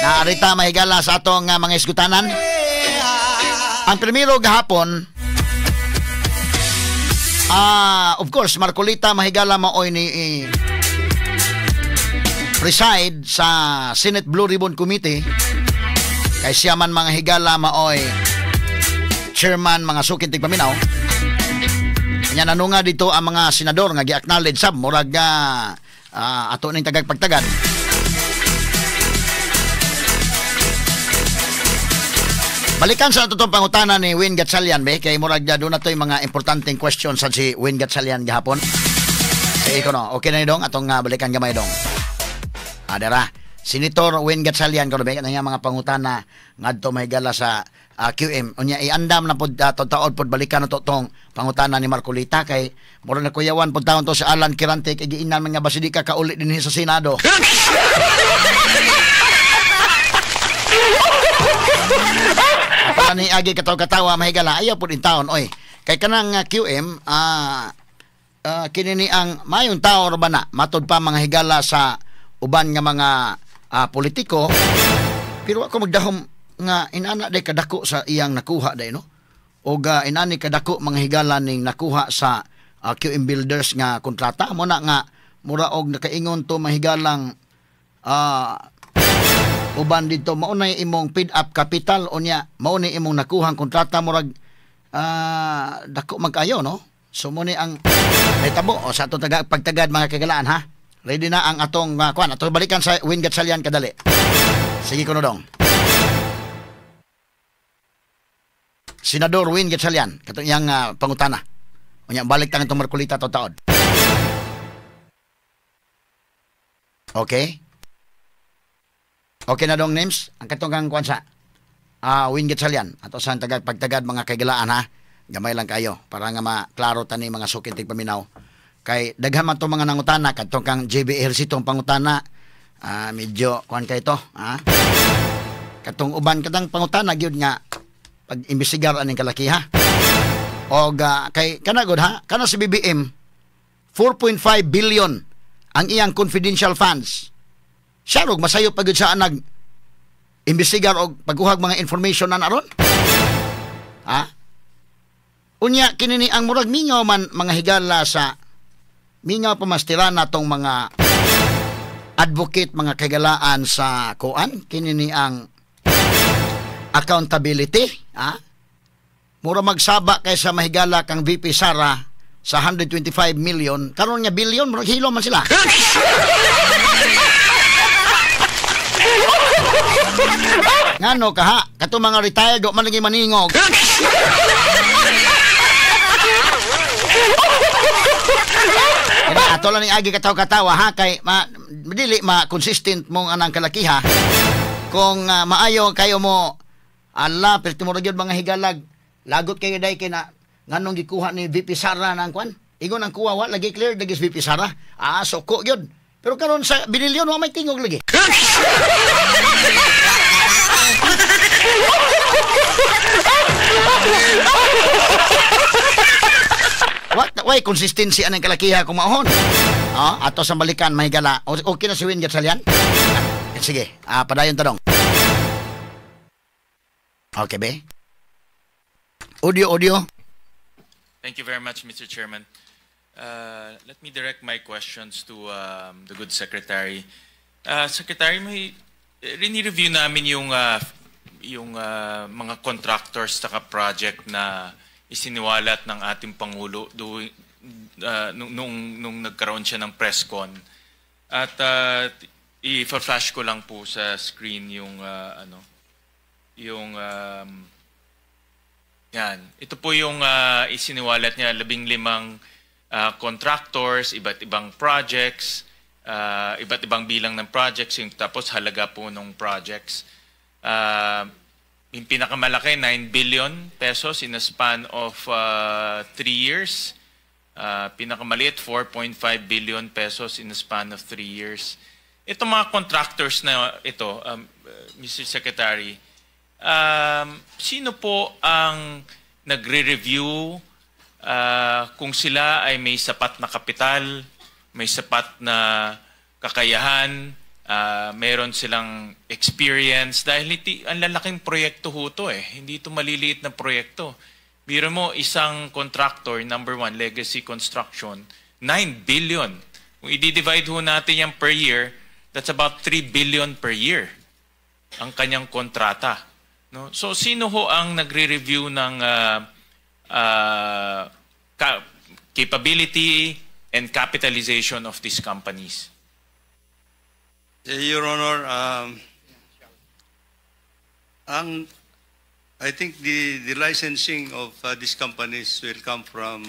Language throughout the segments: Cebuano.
Naarita mahigala sa atong mga isgutanan. Ang primero gahapon, of course, Marcolita mahigala maoy ni preside sa Senate Blue Ribbon Committee. Kay siya man mga higala maoy chairman mga sukin tigpaminaw. Nya nanunga dito ang mga senador nga gi-acknowledge sab murag ato ning tagag pagtagad. Balikan sa atong pangutana ni Win Gatchalian be kay murag doon na to'y mga importanteng questions sa si Win Gatchalian gahapon. Sige ko no, okay na ni dong atong balikan gamay dong. Adara, Senator Win Gatchalian kuno be kanang mga pangutana ngadto mahigala sa QM. Unya iandam na pod taod pod balikan na to tong pangutana ni Marcolita kay murag nakuyawan pod taon to si Alan Quirante kay giinan man nga basi di ka kauli dinhi sa Senado. Ani agi kataw-katawa mahigala ayaw pud in taon oy. Kay kanang QM kini ni ang mayong tao ra ba na matud pa mga higala sa uban nga mga politiko pero ako magdahom nga inana day kadako sa iyang nakuha day no og inani kadako mga higala ning nakuha sa QM Builders nga kontrata mo na nga mura og nakaingon to mahigalang uban dito maunay imong paid up capital unya maunay imong nakuhang kontrata murag dako man kaayo no. So mo ni ang nahitabo o sa atong pagtagad mga kagalaan ha. Ready na ang atong kuan atong balikan sa Win Gatchalian kadali. Sige kuno dong. Senador Win Gatchalian katong iyang pangutana. Unya balik tang itong Marcolita taod. Okay? Okay na dong names ang katong kang kuan sa Win Gatchalian ato sa tagad pagtagad mga kaigalaan ha. Gamay lang kayo para nga maklaro tani mga sukin tigpaminaw. Kay daghan man to mga nangutana kadtong kang JB Ejercito ang pangutana medyo kuan kay to ha. Katong uban katang pangutana gyud nga pag imbestigar aning kalaki ha. Og kay kana gud ha, kana si BBM 4.5 billion ang iyang confidential funds. Siya rog masayo pag gyud sa nag imbestigar og pagkuhag mga information na aron. Ha? Unya kini ni ang murag mingaw man mga higala sa mingaw pamastira na tong mga advocate mga kagalaan sa kuan kini ni ang accountability ha? Mura magsaba kaysa mahigala kang VP Sara sa 125 million karon nga billion murag hilo man sila. Ngano ka ha kato mga retired do man lagi maningog. Kaya ato lang ni agi kataw-katawa ha kay ma, dili ma consistent mong anang kalakiha kung maayo kayo mo ala pero timurag yun mga higalag lagot kayo day kay na nganong gikuha ni VP Sara na ang kwan ingon ang kuha wa lagi clear lagi VP Sara soko yun pero karon sa binilyon wa may tingog lagi. What way consistency anang kalakiha kung maohon. Ato sa balikan mahigala. Okay na si Win Gatchalian? Sige, padayon tanong. Okay be? Audio, audio. Thank you very much, Mr. Chairman. Let me direct my questions to the good secretary. Secretary, may rini-review namin yung mga contractors saka project na isiniwalat ng ating Pangulo nung nagkaroon siya ng press con. At i-flash ko lang po sa screen yung yan. Ito po yung isiniwalat niya, 15 contractors, iba't ibang projects, iba't ibang bilang ng projects, yung tapos halaga po ng projects. Yung pinakamalaki, 9 billion pesos in a span of 3 years. Pinakamaliit, 4.5 billion pesos in a span of 3 years. Itong mga contractors na ito, Mr. Secretary, sino po ang nagre-review kung sila ay may sapat na kapital, may sapat na kakayahan Meron silang experience dahil iti, ang lalaking proyekto ho to eh. Hindi ito maliliit na proyekto. Biro mo, isang contractor, number one, Legacy Construction, 9 billion. Kung i-divide ho natin yan per year, that's about 3 billion per year ang kanyang kontrata. No? So sino ho ang nagre-review ng capability and capitalization of these companies? Your Honor, I think the licensing of these companies will come from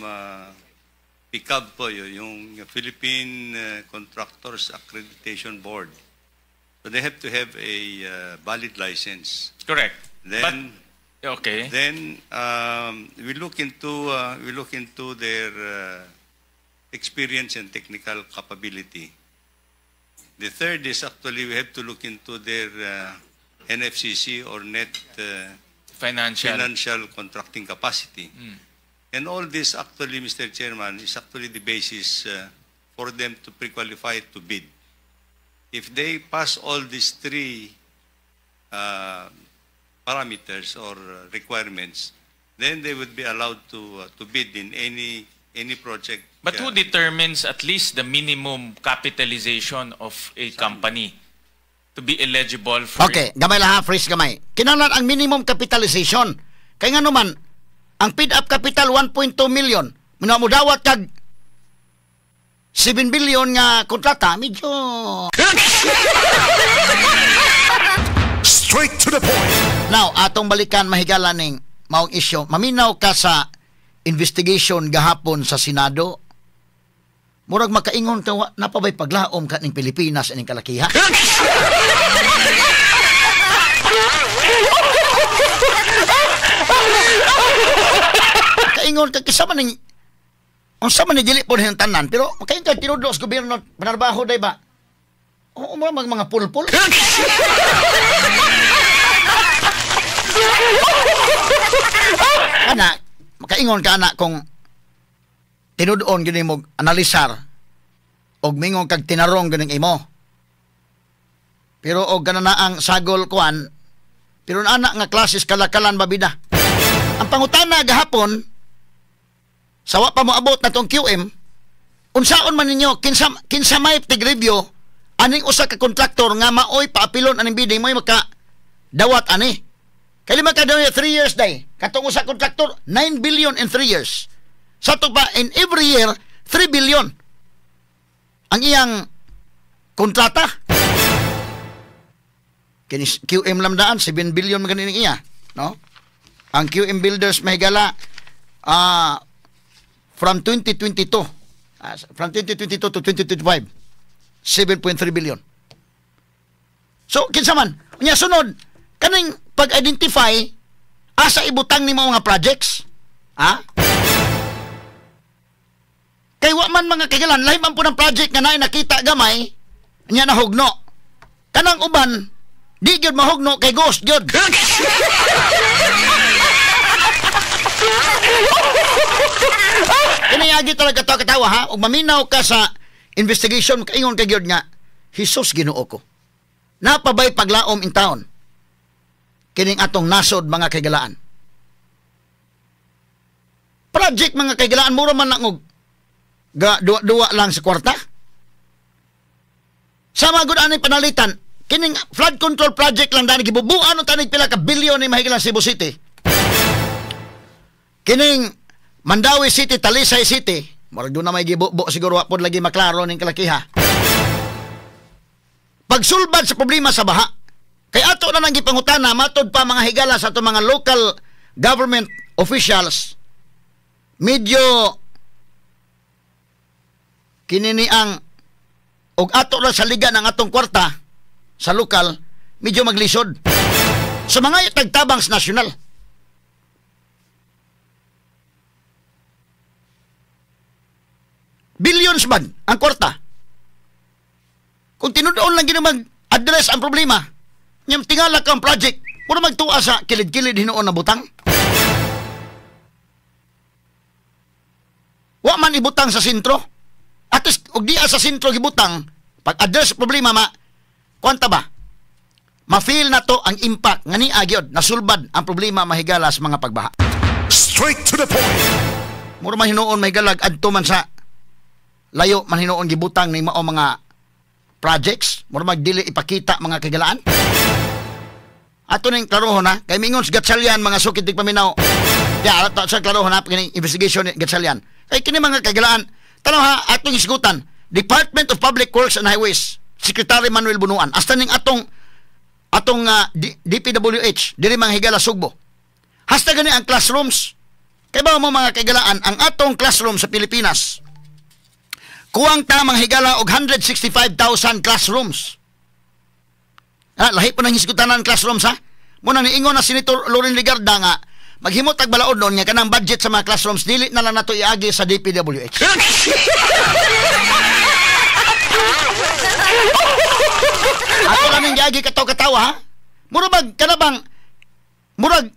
PCAB po, yun, yung Philippine Contractors Accreditation Board. So they have to have a valid license. Correct. Then, But, okay. Then we look into their experience and technical capability. The third is actually we have to look into their NFCC or net Financial. Financial contracting capacity. And all this actually, Mr. Chairman, is actually the basis for them to pre-qualify to bid. If they pass all these three parameters or requirements, then they would be allowed to bid in any project. But who determines at least the minimum capitalization of a company to be eligible for Okay, gamay lang ha, freeze gamay. Kinahanglan ang minimum capitalization. Kay nga naman, ang paid up capital 1.2 million. Muna mo dawat kag 7 billion nga kontrata, medyo Straight to the point. Now, atong balikan, mahigala, ning maong isyu. Maminaw ka sa investigation gahapon sa Senado. Murag makaingon ka, naa pa bay paglaom ka ning Pilipinas ining kalakiha? Kaingon ka kinsa man ning unsa man ni dili po niyang tanan, pero makaingon ka tinudo sa gobyerno panarbaho day ba? Oo, mo mag mga pulpul. Ana, makaingon ka ana kung tinud-on gini mo analisar og mingon kag tinarong ganing imo. Pero og kanana ang sagol kuan, pero ana nga klases kalakalan babida. Ang pangutana gahapon sawa pa moabot na tong QM, unsaon man ninyo kinsa may tig-review aning usa ka kontraktor nga maoy paapilon aning bidding moy maka dawat ani. Kay lima ka 3 years day. Katong usa kontraktor 9 billion in 3 years. Sa to pa in every year 3 billion ang iyang kontrata. Kini QM lamdaan 7 billion man ganin iya, no? Ang QM Builders mahigala from 2022 from 2022 to 2025 7.3 billion. So kinsa man unya sunod kaning pag-identify asa ibutang nimo mga projects, ha? Kay wa man mga kailan lahi man po ng project nga naay nakita gamay nya nahugno. Kanang uban di gyud mahugno kay ghost gyud. Kini agi talaga to katawa ha, ug maminaw ka sa investigation kaingon kay gyud nga Hesus Ginoo ko. Napabay paglaom in town kining atong nasod mga kaigalaan. Project mga kaigalaan mura man lang og ga duwa-duwa lang sa kwarta. Sama gud ani panalitan kining flood control project lang dani gibubuan og tanig pila ka bilyon ni mahigalan Cebu City. Kining Mandaue City, Talisay City, murag doon na may gibubo siguro wa pod lagi maklaro ning kalakiha. Pagsulbad sa problema sa baha, kay ato na nang gipangutana matod pa mga higala sa ato mga local government officials, medyo kinini ang og ato ra sa liga ng atong kwarta sa lokal, medyo maglisod. Sa mga tagtabang sa nasyonal. Billions man ang kwarta. Kung tinudoon lang gino mag-address ang problema, nyam tingala ka ang project, mura magtuwa sa kilid-kilid hinuon na butang. Wa man ibutang sa sentro. At least, og diya sa sentro gibutang, pag-address problema, ma, Kwanta ba? Ma-feel na to ang impact nga ni agyod nasulbad ang problema, mahigala, sa mga pagbaha. Straight to the point. Mura man hinuon, mahigala, adto man sa layo man hinuon gibutang ni mao mga projects, mura magdili ipakita, mga kagalaan. Ato ning klarohon ha, kay mingon sa Gatchalian, mga sukit paminaw. Ya, ato sa klarohon ha, kini investigation ni Gatchalian. Kay kini, mga kagalaan, tanaw ha, atong isgutan, Department of Public Works and Highways, Secretary Manuel Bunuan, hasta ning atong atong DPWH, diri, mga higala, Sugbo. Hasta gani ang classrooms. Kay ba mo, mga kagalaan, ang atong classroom sa Pilipinas, kuwang ta, mga higala, og 165,000 classrooms. Ah, lahi po nang hisgutanan classrooms ha. Muna niingon na Senator Loren Legarda nga maghimo tag balaod noon nga kanang budget sa mga classrooms dili na lang nato iagi sa DPWH. Ato lang ning giagi kataw-katawa ha. Mura bag kana bang murag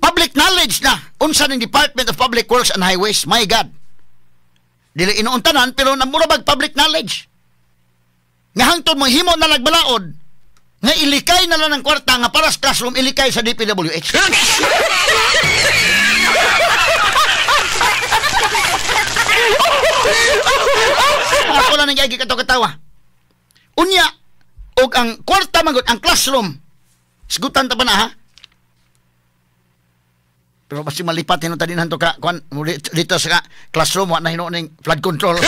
public knowledge na unsa ning Department of Public Works and Highways. My God. Dili inuon tanan, pero na mura bag public knowledge. Nga hangtod mo himo na nagbalaod nga ilikay na lang ng kwarta nga para sa classroom, ilikay sa DPWH. Ako lang nang giagi kato katawa. Unya, og ang kwarta magod ang classroom. Sigutan ta pa na ha. Pero basta malipat hinuon ta din ka kuan dito sa classroom, wa na hinuon ning flood control.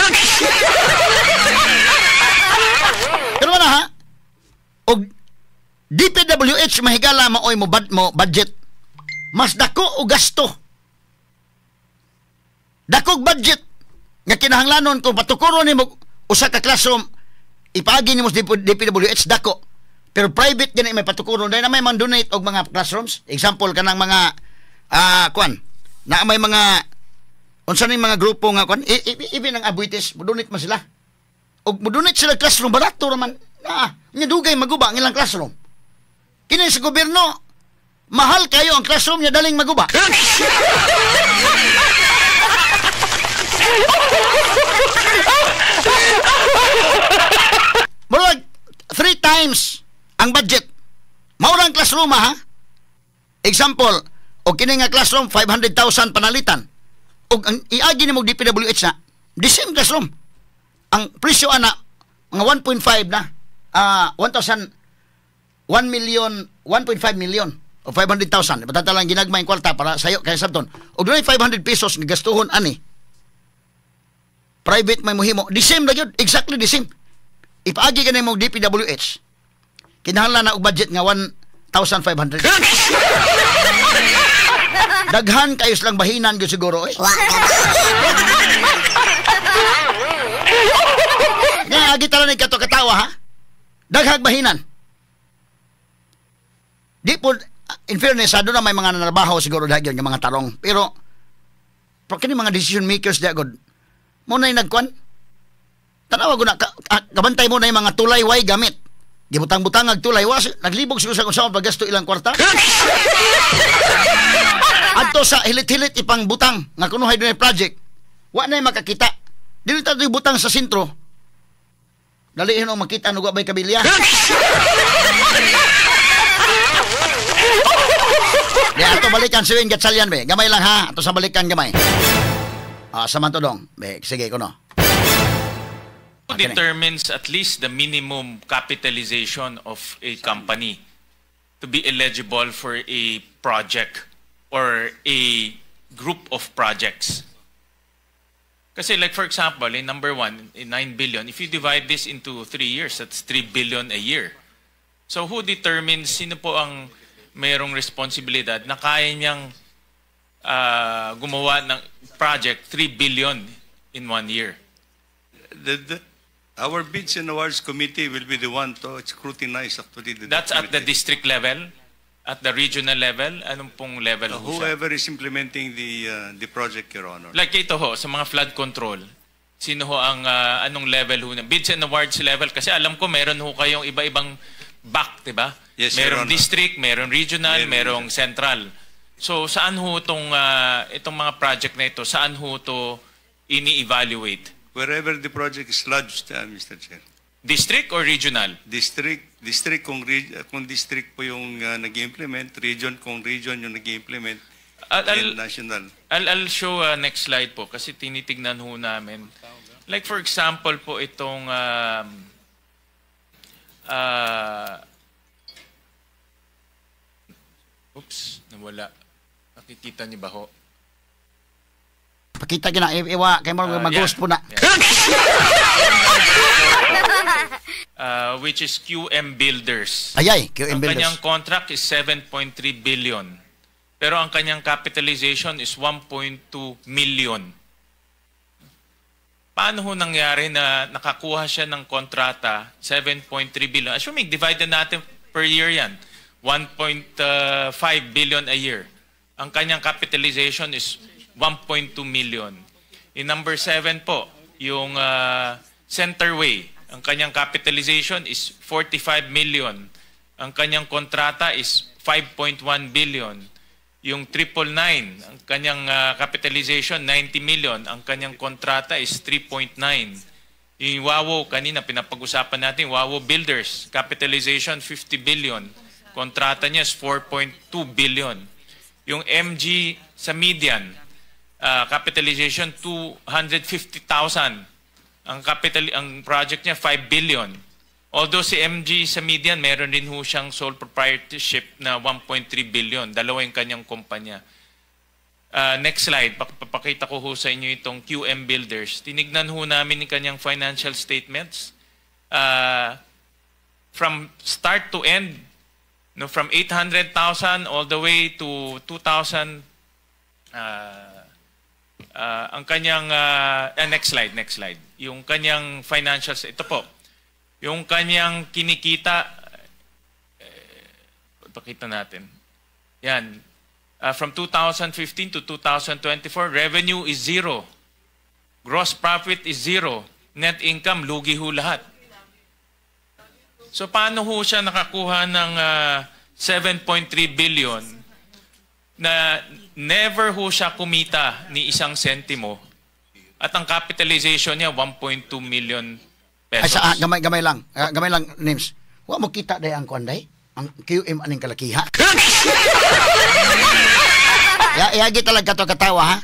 Pero wala ha. Og DPWH, mahigala, maoy mo, bad, mo budget. Mas dako og gasto. Dakog budget nga kinahanglanon kung patukuron nimo usa ka classroom, ipaagi nimo sa DPWH, dako. Pero private gani may patukuron dahil na may man donate og mga classrooms. Example, kanang mga kuan na may mga unsa ning mga grupo nga kuan, even ang Aboitiz mo donate man sila. Og mo donate sila classroom, barato ra man. Ah, nya dugay maguba ang ilang classroom. Kini sa gobyerno, mahal kayo ang classroom niya, daling maguba. Murag three times ang budget. Mao ang classroom ha. Example, og kini nga classroom 500,000 panalitan. Og ang iagi nimo DPWH na, the same classroom. Ang presyo ana mga 1.5 na, 1,000 1 million, 1.5 million o 500,000. Patata lang ginagmay ang kwarta para sayo kay sabton. Og dunay 500 pesos nga gastuhon ani. Private may muhimo, the same ra gyud, exactly the same. Ipaagi ka nimo DPWH. Kinahanglan na og budget nga 1,500. Daghan kayo silang bahinan gyud siguro eh. Nga agi tala ni kato katawa ha. Daghag bahinan. Di po, in fairness, doon na may mga nanarbaho siguro dahil nga mga tarong. Pero, pero kini mga decision makers di agad, mo na yung nagkuan. Tanawa ko na, kabantay mo na yung mga tulay way gamit. Gibutang-butang ag tulay, was, naglibog siguro sa kung saan paggasto ilang kwarta. Adto sa hilit-hilit ipang butang, nga kunuhay doon yung project, wa na yung makakita. Dili tayo butang sa sentro. Dalihin ang makita nuga bay kabilya. Di ato balikan si Wayne Gatchalian be. Gamay lang ha. Ato sa balikan gamay. Ah, sa man to dong. Be, sige kuno. Who determines at least the minimum capitalization of a company to be eligible for a project or a group of projects? Kasi like for example, in number one, in 9 billion, if you divide this into 3 years, that's 3 billion a year. So who determines, sino po ang mayroong responsibilidad na kaya niyang gumawa ng project 3 billion in one year? Our Bids and Awards Committee will be the one to scrutinize actually the That's at the documentation. District level? At the regional level? Anong pong level ho siya? Whoever is implementing the project, Your Honor. Like ito ho, sa mga flood control, sino ho ang, anong level ho? Bids and awards level? Kasi alam ko meron ho kayong iba-ibang back, di ba? Yes, Your Merong Honor. District, merong regional, Meron. Merong central. So saan ho itong mga project na ito, saan ho to ini-evaluate? Wherever the project is lodged, Mr. Chair. District or regional? District kung district po yung nag-implement, region kung region yung nag-implement, and national. I'll show next slide po kasi tinitignan ho namin. Like for example po itong oops, nawala. Nakikita niyo ba ho? Pakita gina iwa kay mo mag-ghost po na. Which is QM Builders. Ayay, QM Ang Builders. Kanyang contract is 7.3 billion. Pero ang kanyang capitalization is 1.2 million. Paano ho nangyari na nakakuha siya ng kontrata 7.3 billion? Assuming divided natin per year yan, 1.5 billion a year. Ang kanyang capitalization is 1.2 million. In number 7 po, yung Centerway, ang kanyang capitalization is 45 million. Ang kanyang kontrata is 5.1 billion. Yung 999, ang kanyang capitalization 90 million, ang kanyang kontrata is 3.9. Yung Wawao, kanina pinapag-usapan natin, Wawao Builders, capitalization 50 billion. Kontrata niya is 4.2 billion. Yung MG sa median, capitalization 250,000. Ang project niya 5 billion. Although si MG sa median, meron din ho siyang sole proprietorship na 1.3 billion. Dalawa yung kanyang kumpanya. Next slide, papakita ko ho sa inyo itong QM Builders. Tinignan ho namin yung kanyang financial statements. From start to end, no, from 800,000 all the way to 2,000, ang kanyang, next slide, next slide. Yung kanyang financials, ito po. Yung kanyang kinikita, eh, pakita natin. Yan. From 2015 to 2024, revenue is zero. Gross profit is zero. Net income, lugi ho lahat. So paano ho siya nakakuha ng 7.3 billion na never ho siya kumita ni isang sentimo at ang capitalization niya 1.2 million Ay pesos? sa gamay gamay lang. Gamay lang, names. Wa mo kita day ang kuan day. Ang QM aning kalakiha. Ya yagi talaga to katawa ha.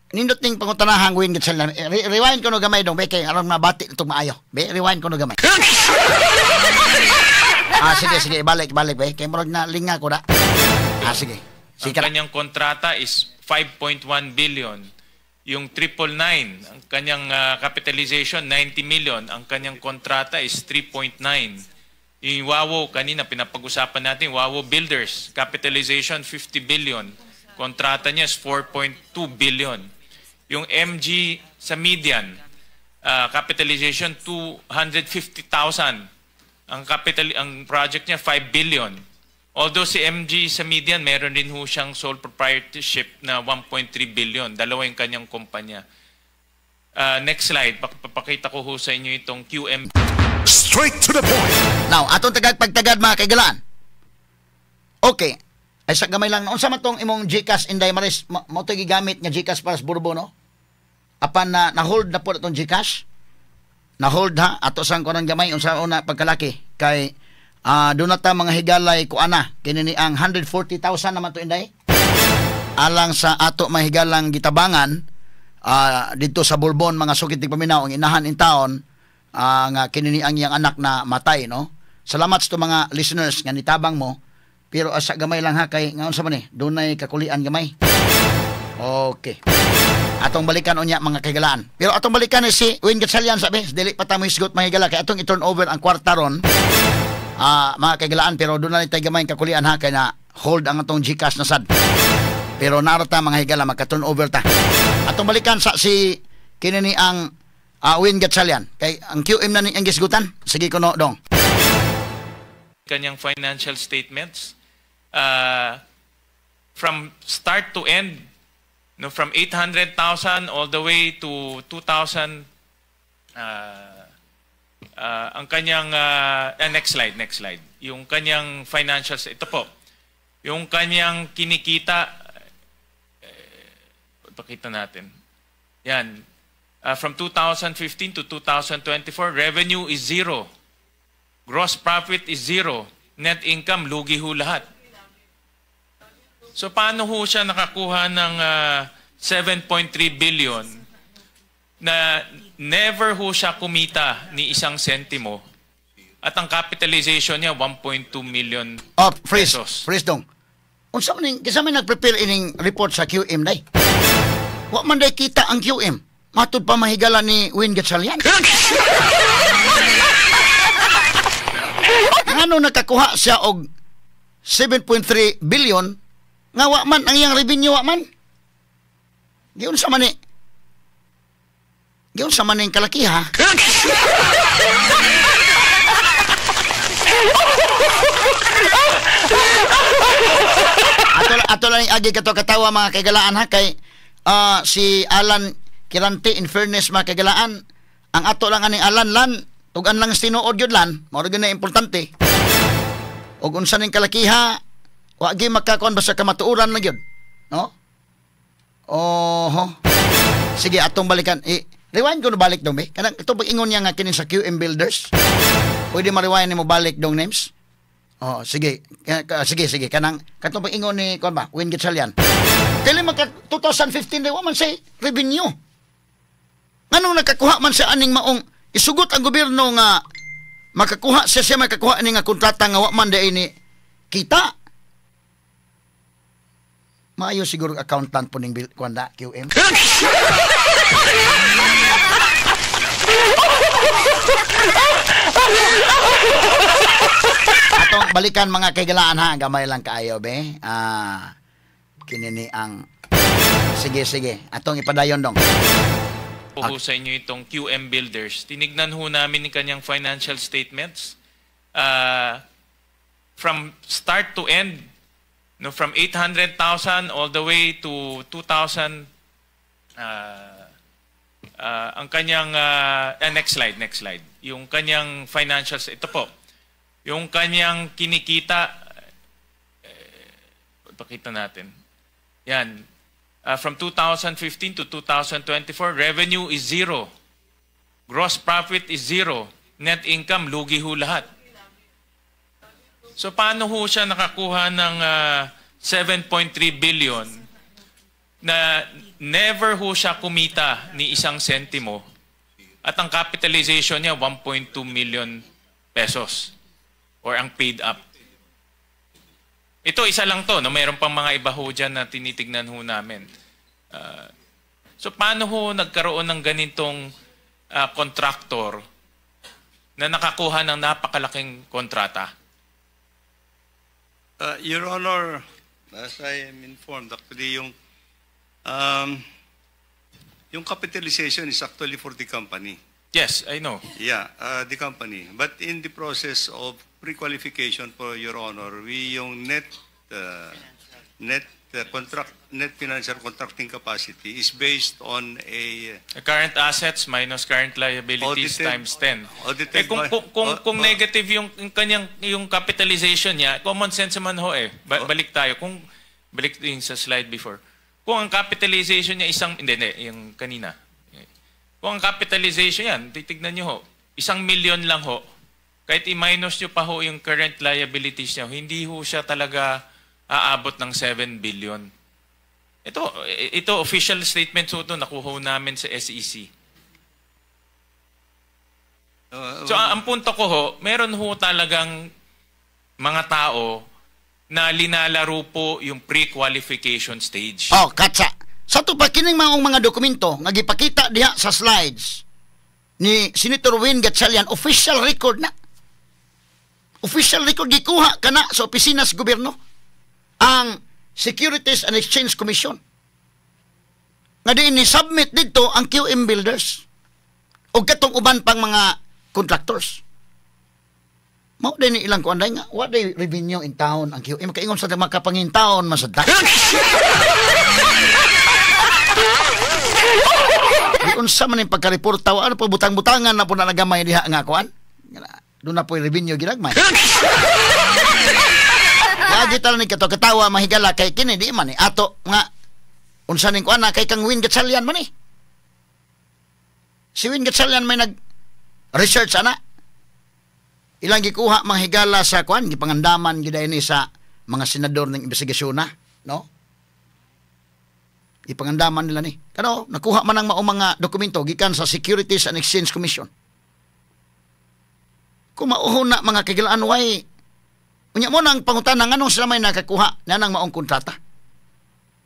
Nindot ning pangutanahang win gid sila. Rewind ko no gamay dong be kay aron mabati itong maayo. Be, rewind ko no gamay. Sige sige, balik balik be kay murag na linga ko na. Sige. Ang Sige na. Kanyang kontrata is 5.1 billion. Yung 999, ang kanyang capitalization 90 million. Ang kanyang kontrata is 3.9. Yung Wawao, kanina pinapag-usapan natin, Wawao Builders, capitalization 50 billion. Kontrata niya is 4.2 billion. Yung MG sa median, capitalization 250,000. Ang project niya 5 billion. Although si MG sa median, meron din ho siyang sole proprietorship na 1.3 billion. Dalawa yung kanyang kumpanya. Next slide, papakita ko ho sa inyo itong QM Straight to the point. Now, atong tagad pagtagad mga kaigalaan. Okay. Ay sa gamay lang, unsa man tong imong GCash, Inday Maris, mo to gigamit nga GCash para sa Burbo, no? Apan na na-hold na po itong GCash. Na-hold ha, ato sang kunan gamay unsa una pagkalaki kay doon na ta mga higalay kuana kini ni ang 140,000 naman to, Inday. Alang sa ato mahigalang gitabangan didto sa Bulbon, mga sukit paminaw, ang inahan in taon nga kini ni ang iyang anak na matay, no? Salamat sa mga listeners nga nitabang mo, pero asa gamay lang ha kay nga unsa man ni dunay kakulian gamay. Okay. Atong balikan unya mga kaigalaan. Pero atong balikan ni si Win Gatchalian sabi, dili pa ta mo hisgot mga higala kay atong i-turn over ang kwarta ron. Mga kaigalaan, pero doon na tayo gamay kakulian ha kay na hold ang atong GCash na sad. Pero narata mga higala magka-turn over ta. Atong balikan sa si kini ni ang Win Gatchalian kay ang QM na ni ang gisgutan. Sige kuno dong. Kanyang financial statements from start to end, no, from 800,000 all the way to 2,000, ang kanyang next slide, next slide. Yung kanyang financials, ito po. Yung kanyang kinikita, eh, pakita natin. Yan. From 2015 to 2024, revenue is zero. Gross profit is zero. Net income, lugi ho lahat. So paano ho siya nakakuha ng 7.3 billion na never ho siya kumita ni isang sentimo at ang capitalization niya 1.2 million Oh, freeze. pesos? Freeze dong. Unsa man ning kinsa man nag-prepare ining report sa QM day? Wa man day kita ang QM. Matud pa mahigala ni Win Gatchalian. Ngano nakakuha siya og 7.3 billion nga wa man ang iyang revenue, wa man? Giunsa man ni? Giunsa man ning kalakiha? Ato lang agi kato katawa mga kaigalaan ha, kay si Alan Kirante, in fairness mga kaigalaan, ang ato lang aning Alan lan tugan lang tinuod gyud lan, mao ra gyud na importante. Og unsa ning kalakiha, wa gyud makakuan basta kamatuoran lang gyud, no? Oho. Sige, atong balikan. Rewind ko no balik dong be. Kanang ito pag-ingon niya nga kini sa QM Builders. Pwede ma-rewind nimo balik dong names? Oh, sige. Sige, sige. Kanang katong pag-ingon ni kuan ba? Win Gatchalian. Kailan maka 2015 day wa man say revenue. Nganong nakakuha man siya aning maong isugot ang gobyerno nga makakuha siya makakuha ani nga kontrata nga wa man day ni kita. Maayo siguro accountant po ning kuan da QM. Atong balikan mga kaigalaan ha, gamay lang kaayo be. Kini ni ang sige sige, atong ipadayon dong. Po sa inyo itong QM Builders. Tinignan ho namin ang kanyang financial statements. From start to end, no, from 800,000 all the way to 2,000, ang kanyang, next slide, next slide. Yung kanyang financials, ito po. Yung kanyang kinikita, pakita natin. Yan. From 2015 to 2024, revenue is zero. Gross profit is zero. Net income, lugi ho lahat. So paano ho siya nakakuha ng 7.3 billion na never ho siya kumita ni isang sentimo at ang capitalization niya 1.2 million pesos or ang paid up? Ito, isa lang to. No? Meron pang mga iba ho dyan na tinitignan ho namin. So paano ho nagkaroon ng ganitong contractor na nakakuha ng napakalaking kontrata? Your Honor, as I am informed, actually yung capitalization is actually for the company. Yes, I know. Yeah, the company. But in the process of pre-qualification for Your Honor, we yung net net financial contracting capacity is based on a current assets minus current liabilities audited, times 10. Audited eh, kung negative yung kanyang yung capitalization niya, common sense man ho eh. Balik tayo kung balik din sa slide before. Kung ang capitalization niya isang hindi yung kanina. Kung ang capitalization yan, titignan niyo ho, 1 million lang ho. Kahit i-minus niyo pa ho yung current liabilities niya, hindi ho siya talaga aabot ng 7 billion. Ito official statement ho ito, nakuha ho namin sa SEC. So ang punto ko ho, meron ho talagang mga tao na linalaro po yung pre-qualification stage. Oh, katsa. Sa ito pa, kining mga dokumento nga gipakita diha sa slides ni Senator Win Gatchalian, official record na. Official record, gikuha ka na sa opisina sa gobyerno ang Securities and Exchange Commission. Nga diin ni-submit dito ang QM Builders o katong uban pang mga contractors. Mao din ni ilang kuan nga, what they revenue in town ang QM kaingon sa makapangintaon man sa ta. Unsa man yung pagka-reporta, ano po butang-butangan na po na nagamay diha nga kuan? Doon na po yung revenue ginagmay. Lagi tala ni kato katawa mahigala kay kini di man ni ato nga unsa ning kuan na kay kang Win Gatchalian man ni. Si Win Gatchalian may nag research ana. Ilang gikuha mga higala sa kuan, gipangandaman gid ni sa mga senador ng investigasyon na, no? Ipangandaman nila ni. Kano nakuha man ang maong mga dokumento gikan sa Securities and Exchange Commission. Kung mauho na mga kagilaan, way unya mo nang pangutana nganong sila may nakakuha na nang maong kontrata.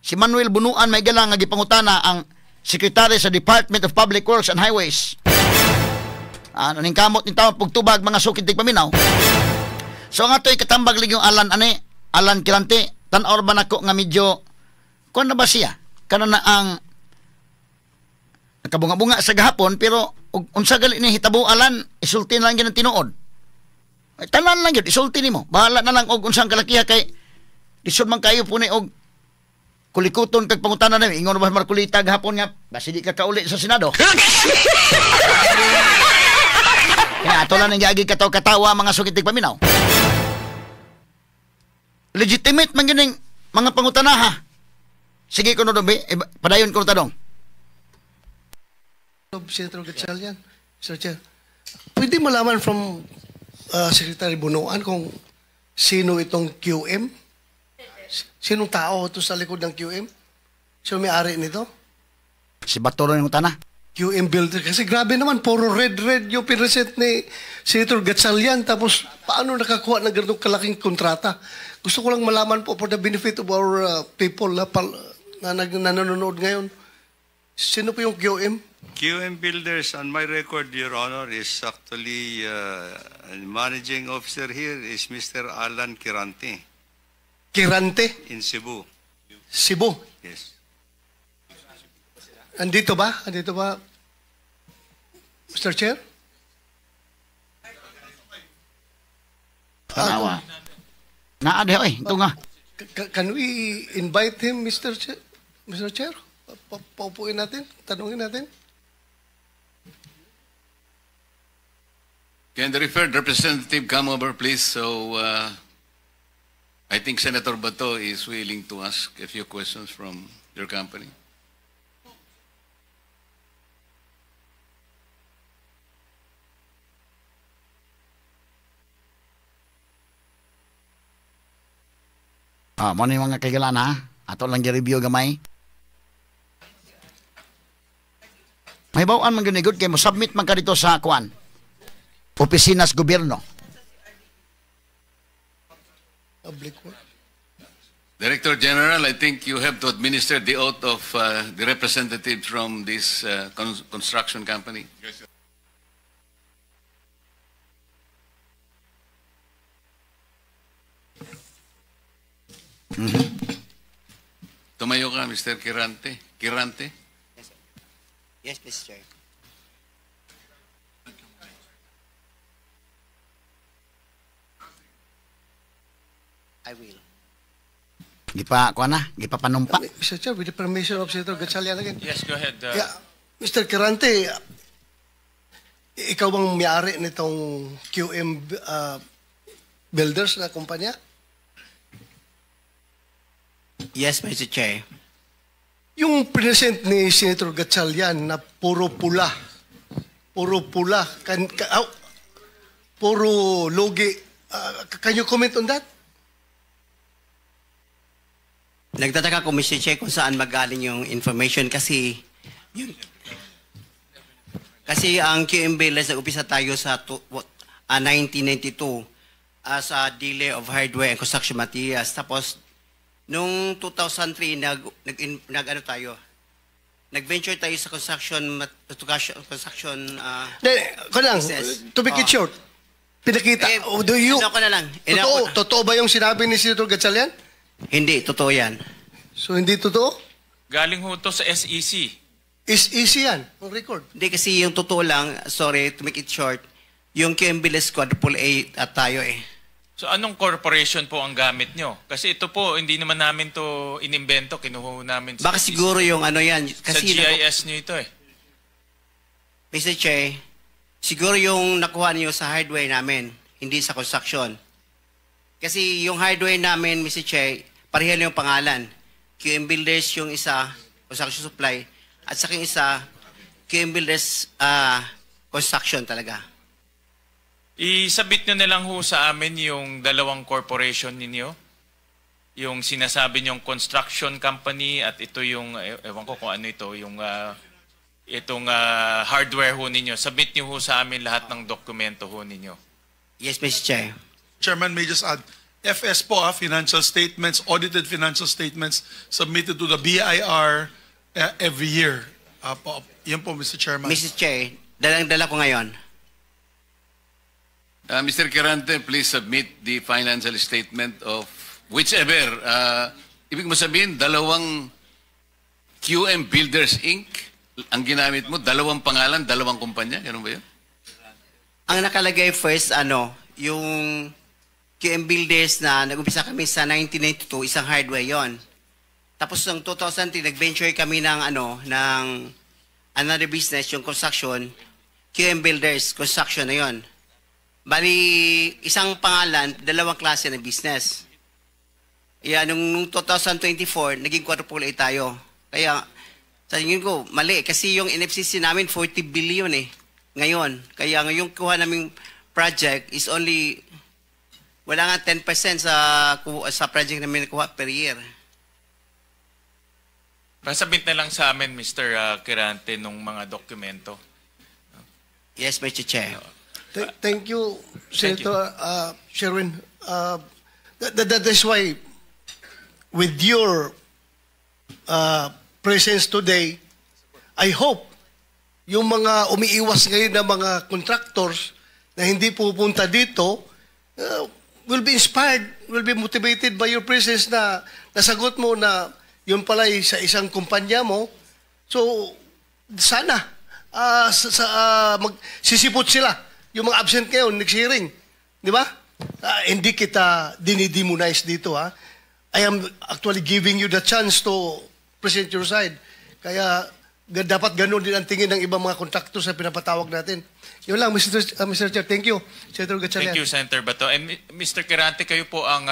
Si Manuel Bunuan may gala nga gipangutana ang sekretary sa Department of Public Works and Highways. Ano ning kamot ni tawag pugtubag mga sukid tigpaminaw. So nga to'y katambag ligyong Alan ani, Alan Quirante, tan-aw ba nako nga medyo kuan na ba siya? Kana na ang nakabunga-bunga sa gahapon pero unsa gali ni hitabo Alan, isulti na lang gyud ang tinuod. Ay, tanan lang gyud isulti nimo. Bahala na lang og unsang kalakiha kay lisod man kayo punay og kulikuton kag pangutana nami. Ingon ba Marcolita gahapon nga basi di ka kauli sa Senado. Kaya ato lang ang giagi kataw-katawa mga sukit tigpaminaw. Legitimate man gyud mga pangutana ha. Sige kuno dong, padayon kuno tanong. Senator Gatchalian, Sir Chair, pwede malaman from Secretary Bunuan kung sino itong QM? Sinong tao ito sa likod ng QM? Sino may-ari nito? Si Batoro yung utana. QM Builder. Kasi grabe naman, puro red-red yung pinresent ni Senator Gatchalian. Tapos, paano nakakuha ng ganitong kalaking kontrata? Gusto ko lang malaman po for the benefit of our people na nanonood ngayon. Sino po yung QM? QM Builders, on my record, Your Honor, is actually managing officer here is Mr. Alan Quirante. Quirante? In Cebu. Cebu? Yes. Andito ba? Andito ba, Mr. Chair? Tanawa. Naa diha oy, ito nga. Can we invite him, Mr. Chair? Mr. Chair? Paupuin natin, tanungin natin. Can the referred representative come over, please? So, I think Senator Bato is willing to ask a few questions from your company. Mo ni mga kaigalan ha. Ato lang gi-review gamay. May bawaan man gyud ni good kay mo submit man ka dito sa kuan. Opisina sa gobyerno. Public work. Director General, I think you have to administer the oath of the representative from this construction company. Yes, sir. Tumayo ka, Mr. Quirante. Quirante? Yes, sir. Yes, Mr. Chair. I will. Gipa, kuha na, gipa panumpa. Mr. Chair, with the permission of Senator Gatchalian again. Yes, go ahead. Yeah, Mr. Quirante, ikaw bang may-ari nitong QM Builders na kumpanya? Yes, Mr. Chair. Yung present ni Senator Gatchalian na puro pula, puro lugi. Can you comment on that? Nagtataka ko, Mr. Chair, kung saan magaling yung information kasi kasi ang QM Builders, nag-umpisa tayo sa 1992 as a dealer of hardware and construction materials. Tapos, noong 2003, nag-venture tayo sa construction Ko lang, business. To make it short, pinakita, oh, do you, Ano ko na lang, ano ko na. Totoo ba yung sinabi ni Senator Gatchalian? Hindi, totoo yan. So, hindi totoo? Galing ho to sa SEC. SEC yan, on record. Hindi kasi yung totoo lang, sorry to make it short, yung QM Builders quadruple A at tayo eh. So anong corporation po ang gamit nyo? Kasi ito po, hindi naman namin to inimbento, kinuha namin sa Baka siguro yung ano yan. Sa Kasi GIS nyo ito eh. Mr. Che, siguro yung nakuha niyo sa hardware namin, hindi sa construction. Kasi yung hardware namin, Mr. Che, pareho lang yung pangalan. QM Builders yung isa, construction supply, at sa yung isa, QM Builders Construction talaga. I-submit nyo na lang ho sa amin yung dalawang corporation ninyo. Yung sinasabi niyong construction company at ito yung, ewan ko kung ano ito, yung itong hardware ho ninyo. Submit nyo ho sa amin lahat ng dokumento ho ninyo. Yes, Mr. Chair. Chairman, may just add, FS po, financial statements, audited financial statements submitted to the BIR every year. Po, yan po, Mr. Chairman. Mr. Chair, dalang-dala ko ngayon. Mr. Quirante, please submit the financial statement of whichever. Ibig mo sabihin, dalawang QM Builders Inc. ang ginamit mo, dalawang pangalan, dalawang kumpanya, ganun ba yun? Ang nakalagay first, ano, yung QM Builders na nag-umpisa kami sa 1992, isang hardware yon. Tapos noong 2003, nag-venture kami ng, ano, ng another business, yung construction, QM Builders, construction na yon. Bali, isang pangalan, dalawang klase ng business. Yeah, nung 2024, naging quadruple A tayo. Kaya, sa tingin ko, mali. Kasi yung NFCC namin, 40 billion eh. Ngayon. Kaya ngayong kuha naming project is only, wala nga 10% sa project namin nakuha per year. Pa-submit na lang sa amin, Mr. Quirante, nung mga dokumento. Yes, Mr. Chair. Thank you, Senator Sherwin. That is why, with your presence today, I hope yung mga umiiwas ngayon na mga contractors na hindi pupunta dito will be inspired, will be motivated by your presence na nasagot mo na yun pala ay sa isang kumpanya mo. So, sana magsisipot sila. Yung mga absent ngayon, next hearing. Di ba? Hindi kita dinidemonize dito, ha? I am actually giving you the chance to present your side. Kaya dapat ganun din ang tingin ng ibang mga kontraktor sa pinapatawag natin. Yun lang, Mr. Chair. Thank you, Senator Gatchalian. Thank you, Senator Bato. And Mr. Quirante, kayo po ang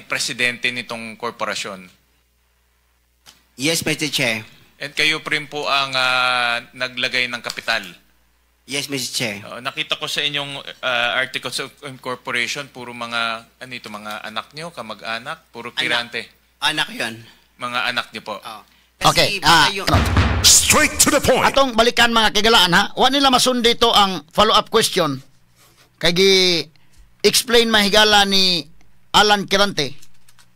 presidente nitong korporasyon. Yes, Mr. Chair. And kayo pa rin po ang naglagay ng kapital. Yes, Mr. Chair. Oo, nakita ko sa inyong articles of incorporation, puro mga, ano ito, mga anak nyo, kamag-anak, puro Quirante. Anak yun. Mga anak nyo po. Oh. Okay. Kasi baka yung Ano? Straight to the point. Atong balikan, mga kaigalaan, ha. Wa nila masundi to ang follow-up question. Kay gi explain mahigala ni Alan Quirante.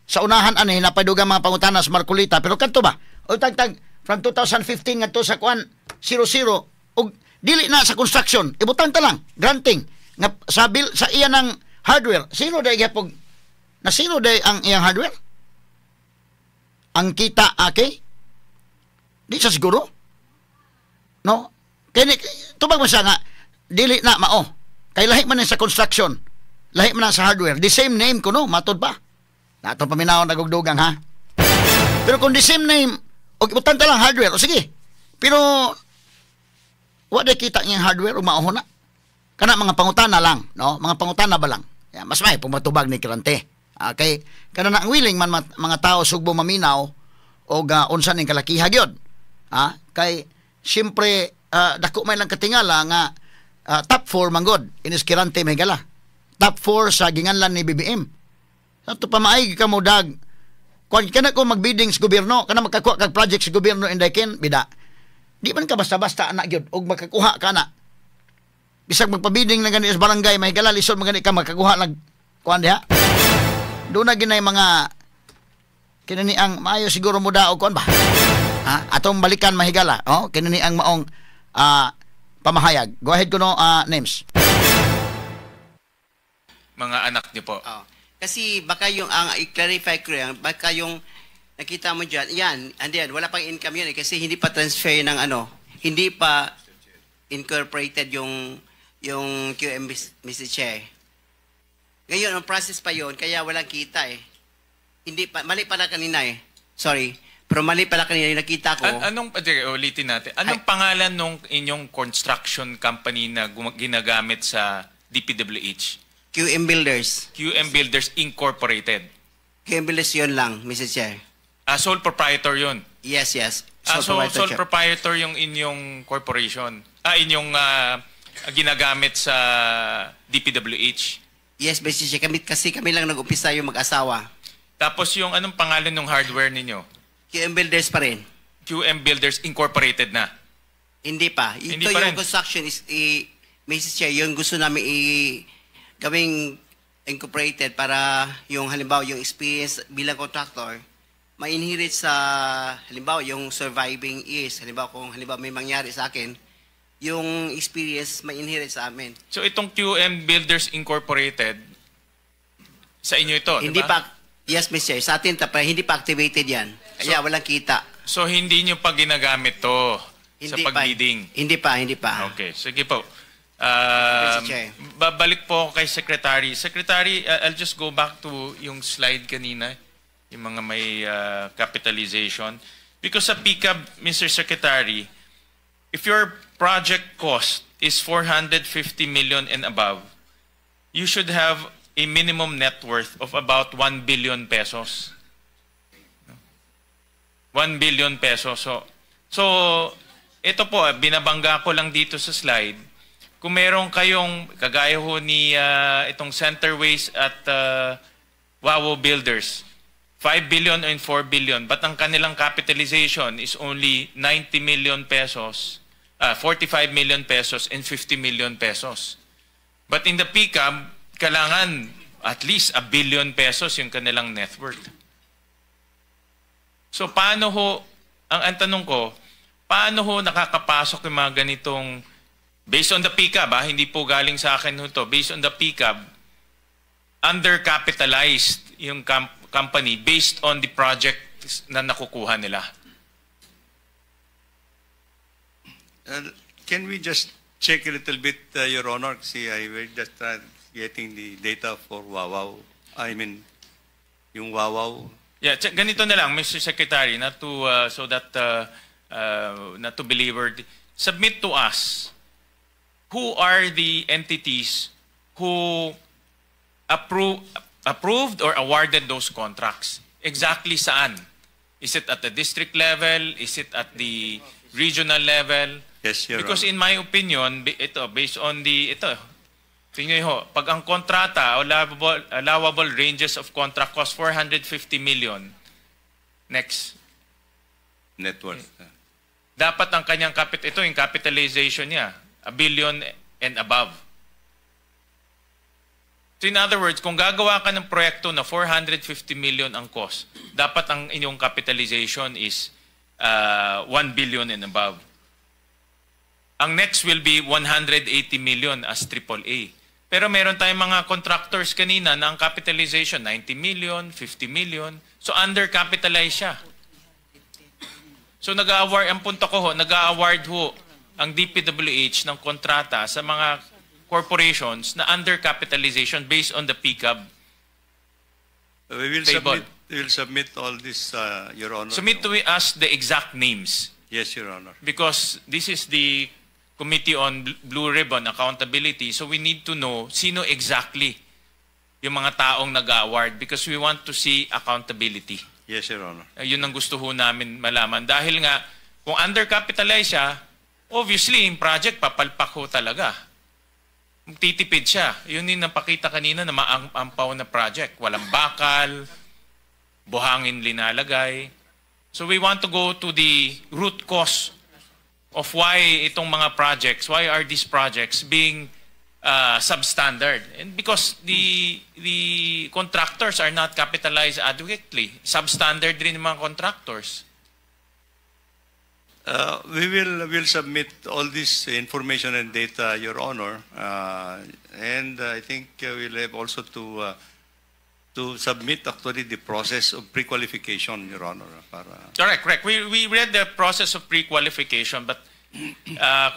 Sa unahan ani napadugang mga pangutana sa Marcoleta, pero kadto ba? O tagtag from 2015 ngadto sa kuan 00 og dili na sa construction, ibutang ta lang granting nga sa bill sa iya ng hardware, zero day gyapon na, zero day ang iyang hardware. Ang kita, okay? Di sa siguro. No? Kaya tubag mo siya nga, dili na mao. Kay lahi man ni sa construction. Lahi man na sa hardware. The same name ko, no? Matod pa. Nato paminaw nagugdugang ha. Pero kung the same name, o ibutan ta lang hardware, o sige. Pero, wa day kita niyang hardware o mao na. Kana mga pangutana lang, no? Mga pangutana ba lang? Ya, mas may pumatubag ni Quirante. Okay, kana na ang willing man mga tao sugbo maminaw o unsa ning kalakiha gyud. Ha? Kay siyempre dako may lang katingala nga top 4 manggod inis Quirante mahigala. Top 4 sa ginganlan ni BBM. Ato pa maay ka mo dag. Kung kana ko magbidding sa gobyerno, kana makakuha kag project sa gobyerno, inday ken bida. Di man ka basta-basta anak gyud og makakuha ka na. Bisag magpabidding na gani sa barangay, mahigala lisod man gani ka makakuha nag kuan diha. Doon na ginay mga kinani ang maayo siguro mo daog kuan ba? Ha? Atong balikan mahigala, oh, kinani ang maong pamahayag. Go ahead kuno, names. Mga anak niyo po. Oh. Kasi baka yung, ang i-clarify ko yan, baka yung nakita mo dyan, yan, andiyan, wala pang income yun eh, kasi hindi pa transfer ng ano, hindi pa incorporated yung QM, Mr. Chair. Ngayon, ang process pa yon, kaya walang kita eh. Hindi pa, mali pala kanina eh. Sorry. Pero mali pala kanina yung nakita ko. Anong, sige, ulitin natin. Anong pangalan nung inyong construction company na ginagamit sa DPWH? QM Builders. QM Builders Incorporated. QM Builders yun lang, Mr. Chair. Ah, sole proprietor yun. Yes. Ah, so, proprietorship. Sole proprietor yung inyong corporation. Ah, inyong ginagamit sa DPWH. Yes, Mr. Chair. Kami, kasi kami lang nag-umpisa yung mag-asawa. Tapos yung anong pangalan ng hardware ninyo? QM Builders pa rin. QM Builders Incorporated na. Hindi pa. Ito Hindi pa yung rin. Construction is, Mr. Chair, yung gusto namin gawing incorporated para yung halimbawa yung experience bilang contractor ma-inherit sa halimbawa yung surviving is halimbawa kung halimbawa may mangyari sa akin, yung experience ma-inherit sa amin. So itong QM Builders Incorporated, sa inyo ito, di Hindi ba? pa. Yes, Mr. Chair, sa atin ta, pero hindi pa activated yan. Kaya walang kita. So hindi nyo pa ginagamit to sa Hindi pa. pag-bidding? Hindi pa, hindi pa. Okay, sige po. Mr. Chair. Babalik po ako kay Secretary. Secretary, I'll just go back to yung slide kanina, yung mga may capitalization. Because sa PCAB, Mr. Secretary, if your project cost is 450 million and above, you should have a minimum net worth of about 1 billion pesos. 1 billion pesos. So ito po, binabangga ko lang dito sa slide. Kung meron kayong, kagaya ho ni itong Centerways at Wawao Builders, 5 billion and 4 billion, but ang kanilang capitalization is only 90 million pesos, 45 million pesos and 50 million pesos. But in the PCAB, kailangan at least 1 billion pesos yung kanilang net worth. So paano ho, ang tanong ko, paano ho nakakapasok yung mga ganitong, based on the PCAB, hindi po galing sa akin ho to, based on the PCAB, undercapitalized yung company based on the project na nakukuha nila? Can we just check a little bit, Your Honor? Kasi I will just try getting the data for Wawao. I mean, yung Wawao. Yeah, ganito na lang, Mr. Secretary, not to so that not to belabor. Submit to us who are the entities who approved or awarded those contracts. Exactly saan? Is it at the district level? Is it at the regional level? Yes, Your Because Honor. In my opinion, ito, based on the, ito, tingnan niyo ho, pag ang kontrata, allowable ranges of contract cost 450 million, next, Net worth. Dapat ang kanyang ito yung capitalization niya, a billion and above. So in other words, kung gagawa ka ng proyekto na 450 million ang cost, dapat ang inyong capitalization is 1 billion and above. Ang next will be 180 million as AAA. Pero meron tayong mga contractors kanina na ang capitalization 90 million, 50 million. So undercapitalized siya. So nag-award, ang punto ko ho, nag-award ho ang DPWH ng kontrata sa mga corporations na undercapitalization based on the PCAB We will table. submit, we will submit all this, Your Honor. Submit to us the exact names Yes, Your Honor. Because this is the Committee on Blue Ribbon Accountability. So we need to know sino exactly yung mga taong nag-award because we want to see accountability. Yes, Your Honor. Yun ang gusto ho namin malaman. Dahil nga, kung undercapitalized siya, obviously, yung project, papalpak ho talaga. Titipid siya. Yun yung napakita kanina na maampaw na project. Walang bakal, buhangin linalagay. So we want to go to the root cause of why itong mga projects, why are these projects being substandard? And because the contractors are not capitalized adequately. Substandard rin yung mga contractors. We will submit all this information and data, Your Honor, and I think we'll have also to submit actually the process of pre-qualification, Your Honor, para Correct. We read the process of pre-qualification, but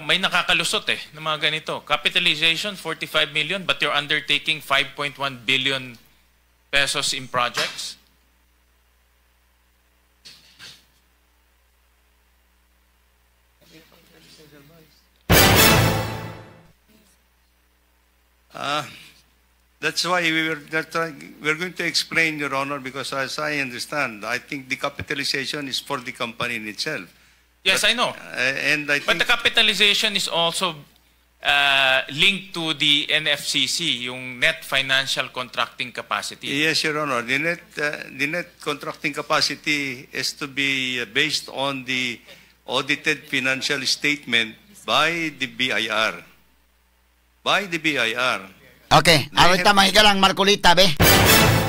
may nakakalusot eh ng mga ganito. Capitalization, 45 million, but you're undertaking 5.1 billion pesos in projects. That's why we were that's why we're going to explain, Your Honor, because as I understand, I think the capitalization is for the company in itself. Yes, I know. And I But think the capitalization is also linked to the NFCC, yung net financial contracting capacity. Yes, Your Honor. The net contracting capacity is to be based on the audited financial statement by the BIR. By the BIR. Okay, aron ta mahigalang Marcoleta be.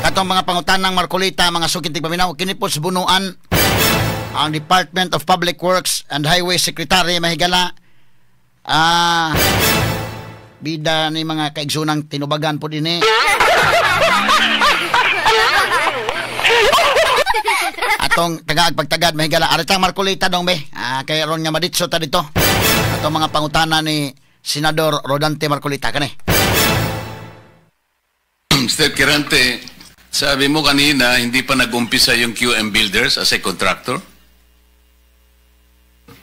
Katong mga pangutanang Marcoleta, mga suking tigpaminaw, kini po sa Bunuan ang Department of Public Works and Highway Secretary, mahigala. Bida ni mga kaigsunang tinubagan po dinhi. Atong tagaag pagtagad, mahigala. Aritang Marcoleta dong be. Kay aron nga maditso ta dito. Atong mga pangutana ni Senador Rodante Marcoleta kani. Mr. Quirante, sabi mo kanina, hindi pa nag-umpisa yung QM Builders as a contractor?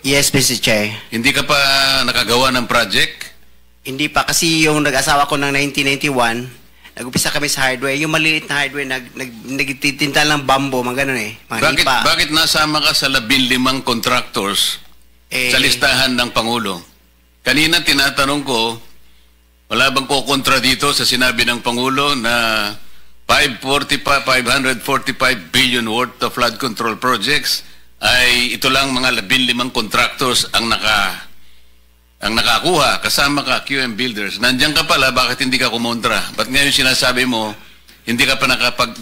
Yes, Mr. Chair. Hindi ka pa nakagawa ng project? Hindi pa kasi yung nag-asawa ko ng 1991, nag-umpisa kami sa hardware. Yung maliit na hardware, nagtitinda lang bamboo, mga ganun eh. Mga Bakit, lipa. bakit nasama ka sa 15 contractors Eh, sa listahan ng Pangulo? Kanina tinatanong ko, wala bang kukontra dito sa sinabi ng Pangulo na 545, 545 billion worth of flood control projects ay ito lang mga 15 contractors ang nakakuha, kasama ka, QM Builders? Nandiyan ka pala, bakit hindi ka kumontra? Ba't ngayon sinasabi mo, hindi ka pa nakapag?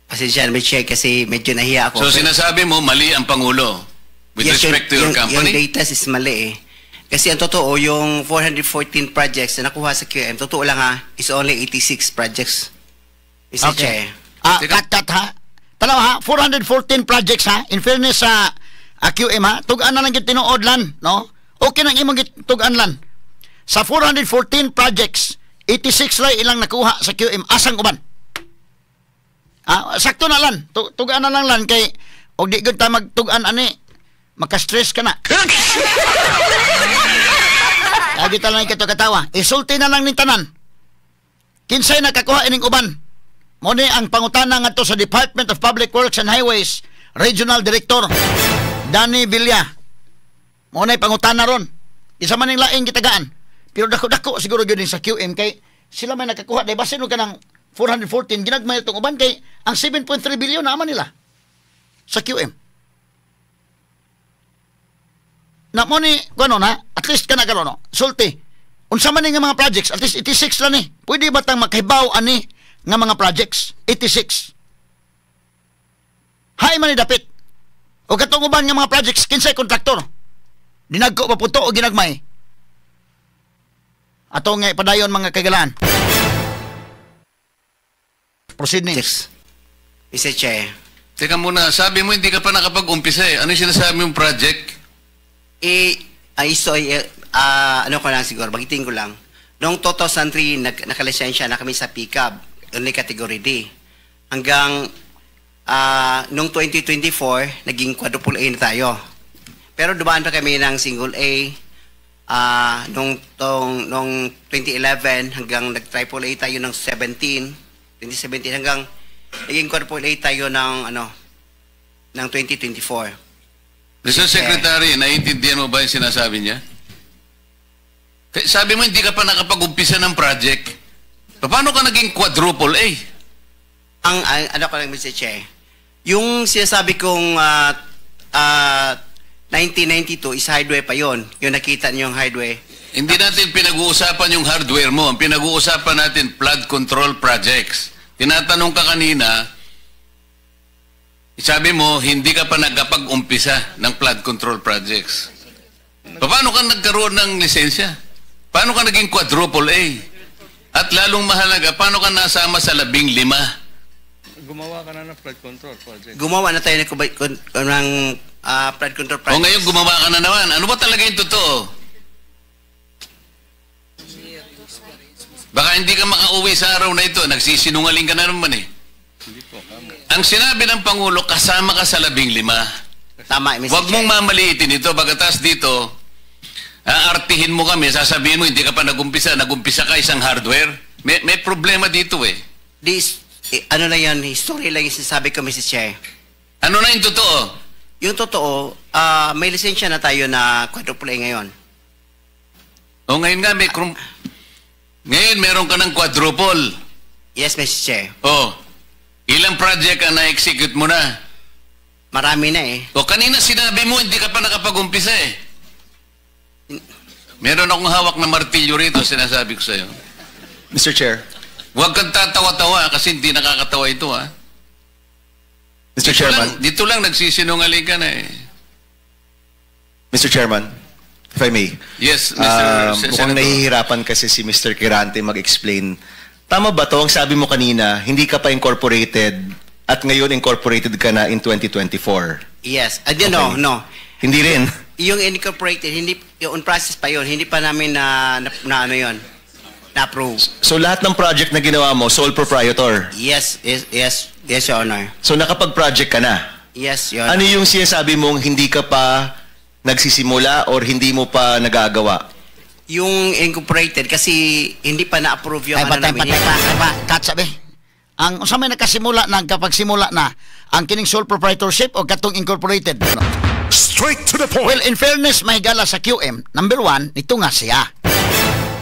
Pasensya na, Mr. Chair, kasi medyo nahiya ako. So sinasabi mo, mali ang Pangulo with Yes, respect to your company? yung data is mali eh. Kasi ang totoo, yung 414 projects na nakuha sa QM, totoo lang ha, is only 86 projects. Mr. Chair. Teka. Cut, cut ha. Tanaw ha, 414 projects ha. In fairness sa QM ha, tug-an na lang gyud tinuod lan, no? Okay nang imong tug-an lan. Sa 414 projects, 86 lang ilang nakuha sa QM. Asang uban? Sakto na lan. Tug-an na lang lan kay og di gyud ta magtug-an ani, maka-stress ka na. Lagi ta lang kito katawa. Isulti na lang ni tanan. Kinsay nakakuha ining uban? Mo ni ang pangutana ngadto sa Department of Public Works and Highways Regional Director Danny Villa. Mo na pangutana ron. Isa man ning laing gitagaan. Pero dako-dako siguro gyud sa QM kay sila may nakakuha dahil basin ka ng 414 ginagmay itong uban kay ang 7.3 billion naman nila sa QM. Na mo ni kuno na at least kana karon no. Sulti. Unsa man ni nga mga projects, at least 86 lang ni. Pwede ba tang makahibaw ani nga mga projects? 86. Hay man ni dapit. O katong uban nga mga projects, kinsay kontraktor? Dinagko pa puto o ginagmay? Ato nga ipadayon, mga kagalaan. Proceed ni. Yes. Mr. Chair. Teka muna, sabi mo hindi ka pa nakapag-umpisa eh. Ano yung sinasabi mong project? Eh, ay, so, eh, ano ko lang siguro, banggitin ko lang. Noong 2003, nakalisensya na kami sa PCAB, only category D. Hanggang noong 2024, naging quadruple A na tayo. Pero dumaan pa kami ng single A nung 2011 hanggang nag-triple A tayo ng 2017 hanggang naging quadruple A tayo ng 2024. Mr. Secretary, naiintindihan mo ba yung sinasabi niya? Sabi mo hindi ka pa nakapag-umpisa ng project. Paano ka naging quadruple A? Ang ano ko lang, Mr. Chair, yung sinasabi kong 1992 is hardware pa yon. Yung nakita niyo yung hardware. Hindi natin pinag-uusapan yung hardware mo. Ang pinag-uusapan natin, flood control projects. Tinatanong ka kanina, sabi mo, hindi ka pa nagkapag-umpisa ng flood control projects. Paano ka nagkaroon ng lisensya? Paano ka naging quadruple A? At lalong mahalaga, paano ka nasama sa 15? Gumawa ka na ng flood control project. Gumawa na tayo ng flood control O project. ngayon gumawa ka na naman. Ano ba talaga yung totoo? Baka hindi ka makauwi sa araw na ito. Nagsisinungaling ka na naman eh. Ang sinabi ng Pangulo, kasama ka sa 15. Tama, Mr. Huwag mong Chair. mamaliitin ito. Bagatas dito, aartihin mo kami, sasabihin mo, hindi ka pa nagumpisa. Nagumpisa ka isang hardware. May problema dito eh. This, eh, ano lang yan, history lang yung sinasabi ko, Mr. Chair. Ano na yung totoo? Yung totoo, may lisensya na tayo na quadruple A ngayon. O ngayon nga, ngayon meron ka ng quadruple. Yes, Mr. Chair. Oh, ilang project ang na-execute mo na? Marami na eh. O kanina sinabi mo, hindi ka pa nakapag-umpisa eh. Meron akong hawak na martilyo rito, sinasabi ko sa'yo. Mr. Chair. Huwag kang tatawa-tawa kasi hindi nakakatawa ito ha. Mr. Dito Chairman. lang, dito lang nagsisinungaling ka na eh. Mr. Chairman, if I may. Yes, Mr. Mukhang Senator. nahihirapan kasi si Mr. Quirante mag-explain. Tama ba to? Ang sabi mo kanina, hindi ka pa incorporated at ngayon incorporated ka na in 2024. Yes. No, no. Hindi rin. Yung incorporated, hindi, yung on process pa yun, hindi pa namin na ano yun, na-approve. So lahat ng project na ginawa mo, sole proprietor. Yes, Your Honor. So nakapag-project ka na. Yes, Your Honor. Ano yung sinasabi mong hindi ka pa nagsisimula or hindi mo pa nagagawa? Yung incorporated, kasi hindi pa na-approve yung Ay, ano patay, namin. patay pa, ay pa, cut sabi. Ang unsa may nakasimula na kapag simula na ang kining sole proprietorship o katong incorporated? No? Straight to the point. Well, in fairness, may gala sa QM, number one, nito nga siya.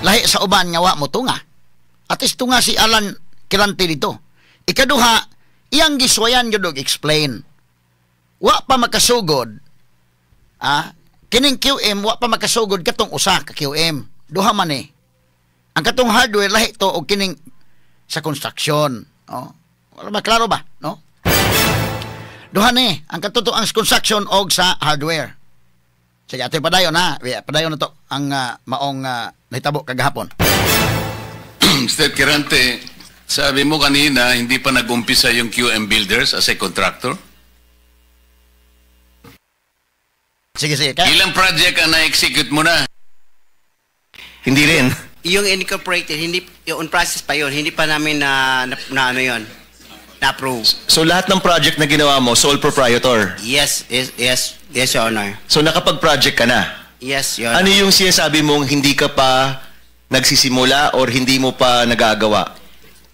Lahi sa uban nga wa mo tunga. At least tunga si Alan Quirante dito. Ikaduha, iyang giswayan gyud og explain. Wa pa makasugod. Kining QM wa pa makasugod katong usa ka QM. Duha man eh. Ang katong hardware lahi to og kining sa construction. Oh. Wala ba klaro ba, no? Duha ni ang katuto ang construction og sa hardware. Sige, ato'y padayon ha. Padayon na to ang maong nahitabo kagahapon. Mr. Quirante, sabi mo kanina, hindi pa nag-umpisa yung QM Builders as a contractor? Sige, sige. Kaya, Ilang project ang na-execute mo na? Hindi rin. Yung incorporated, hindi, yung on process pa yun, hindi pa namin na ano yun, na-approve. So lahat ng project na ginawa mo, sole proprietor. Yes, Your Honor. So nakapag-project ka na. Yes, Your Honor. Ano yung sinasabi mong hindi ka pa nagsisimula or hindi mo pa nagagawa?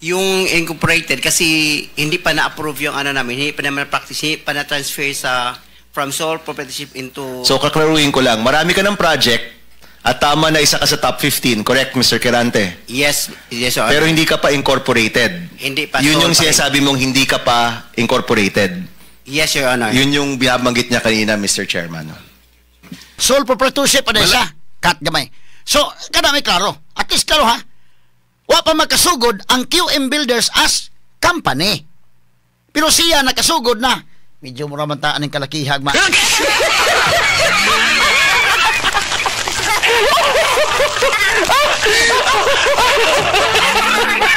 Yung incorporated, kasi hindi pa na-approve yung ano namin, hindi pa naman na-practice, hindi pa na-transfer sa from sole proprietorship into. So kaklaruhin ko lang, marami ka ng project at tama na isa ka sa top 15, correct, Mr. Quirante? Yes, Your Honor. Pero hindi ka pa incorporated. Hindi pa, Yun sole yung pa rin. sinasabi mong hindi ka pa incorporated. Yes, Your Honor. Yun yung binabanggit niya kanina, Mr. Chairman. Sole proprietorship pa Wala. siya. Cut gamay. So, kada may klaro. At least klaro ha. Wa pa makasugod ang QM Builders as company. Pero siya nakasugod na. Medyo mura man taan ang kalakihag ma.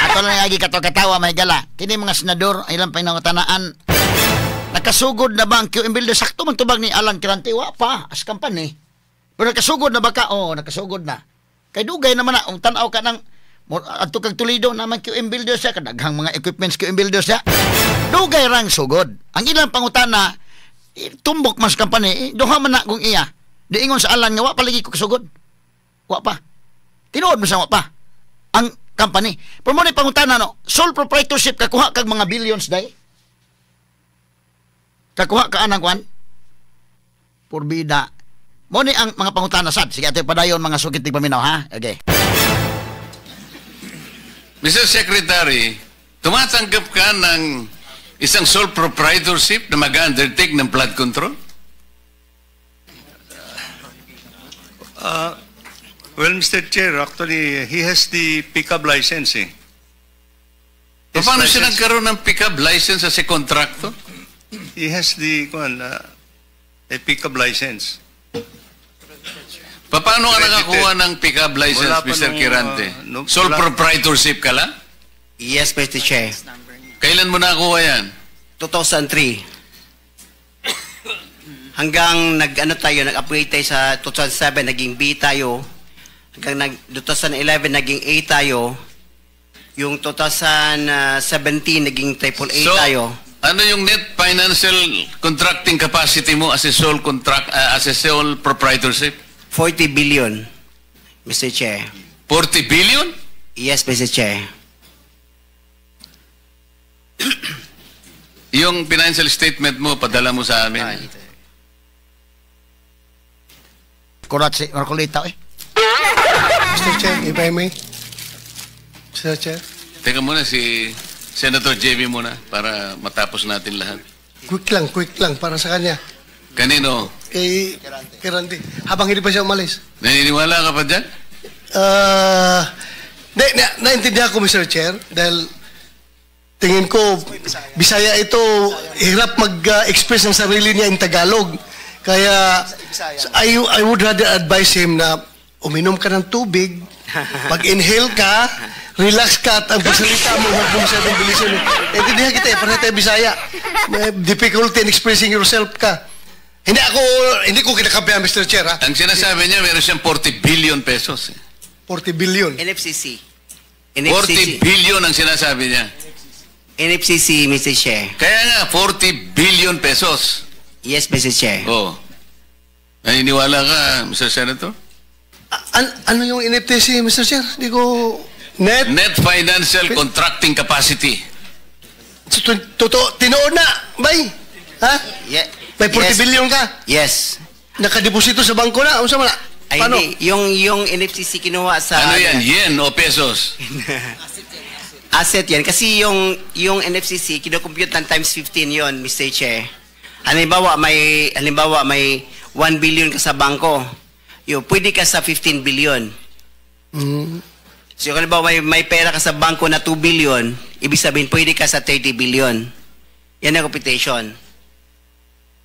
Ato lang lagi kato katawa may gala. Kini mga senador ilang pinangutanaan. Nakasugod na ba ang QM Builders? Sakto man tubag ni Alan Quirante. Wa pa as company. Pero nakasugod na ba ka? Oo, nakasugod na. Kay dugay naman na, kung tanaw ka ng adto kag Toledo naman QM Builders siya, kadaghang mga equipments QM Builders siya. Dugay rang sugod. Ang ilang pangutana, tumbok mas company, duha man na kung iya. Diingon sa Alan nga wa pa lagi ko kasugod. Wa pa. Tinuod mo sa wa pa ang company. Pero mo ni pangutana no, sole proprietorship kakuha kag mga billions day. Kakuha ka anang kwan? Purbida. Mo ni ang mga pangutana sad. Sige, ate padayon mga sukit tig paminaw ha. Okay. Mr. Secretary, tumatanggap ka ng isang sole proprietorship na mag-undertake ng flood control? Well, Mr. Chair, actually, he has the PCAB license eh. His Paano siya license- nagkaroon ng PCAB license as a contractor? He has the, kuwan, a PCAB license. Paano ka Accredited. nakakuha ng PCAB license, Wala pa Mr. nung, Quirante? No, Sole wala. proprietorship ka lang? Yes, Mr. Chair. Kailan mo nakuha yan? 2003. Hanggang nag-ano tayo, nag-upgrade tayo sa 2007, naging B tayo. Hanggang nag 2011, naging A tayo. Yung 2017, naging triple A So, tayo. ano yung net financial contracting capacity mo as a sole contract as a sole proprietorship? 40 billion, Mr. Chair. 40 billion? Yes, Mr. Chair. Yung financial statement mo, padala mo sa amin. Ah, ito. Kurat si Marcoleta eh. Mr. Chair, if I may. Mr. Chair, Teka muna si Senator JB muna para matapos natin lahat. Quick lang para sa kanya. Kanino? Kay Quirante. Habang hindi pa siya umalis. Naniniwala ka pa dyan? Naintindihan ko, Mr. Chair, dahil tingin ko, Bisaya ito, hirap mag-express ng sarili niya in Tagalog. Kaya, I would rather advise him na uminom ka ng tubig, pag-inhale ka, relax ka at ang pagsalita mo, huwag mo masyadong bilisin. Naintindihan kita eh, pareho tayo Bisaya. May difficulty in expressing yourself ka. Hindi ko kinakampihan, Mr. Chair, ha? Ang sinasabi niya, meron siyang 40 billion pesos eh. 40 billion. NFCC. 40 NFCC. billion ang sinasabi niya. NFCC, Mr. Chair. Kaya nga, 40 billion pesos. Yes, Mr. Chair. Oh. Naniniwala ka, Mr. Senator? Ano yung NFTC, Mr. Chair? Hindi ko. Net? Net Financial Contracting Capacity. Totoo, tinuod na, bay. Ha? Yeah. May 40 Yes. billion ka? Yes. Nakadeposito sa bangko na? Unsa man na? Ay, Paano? hindi. Yung NFCC kinuha sa Ano yan? Yen o pesos? Asset yan. Kasi yung NFCC, kinocompute ng times 15 yon, Mr. Chair. Halimbawa, may 1 billion ka sa bangko. Yo, pwede ka sa 15 billion. So, halimbawa, may pera ka sa bangko na 2 billion, ibig sabihin, pwede ka sa 30 billion. Yan ang computation.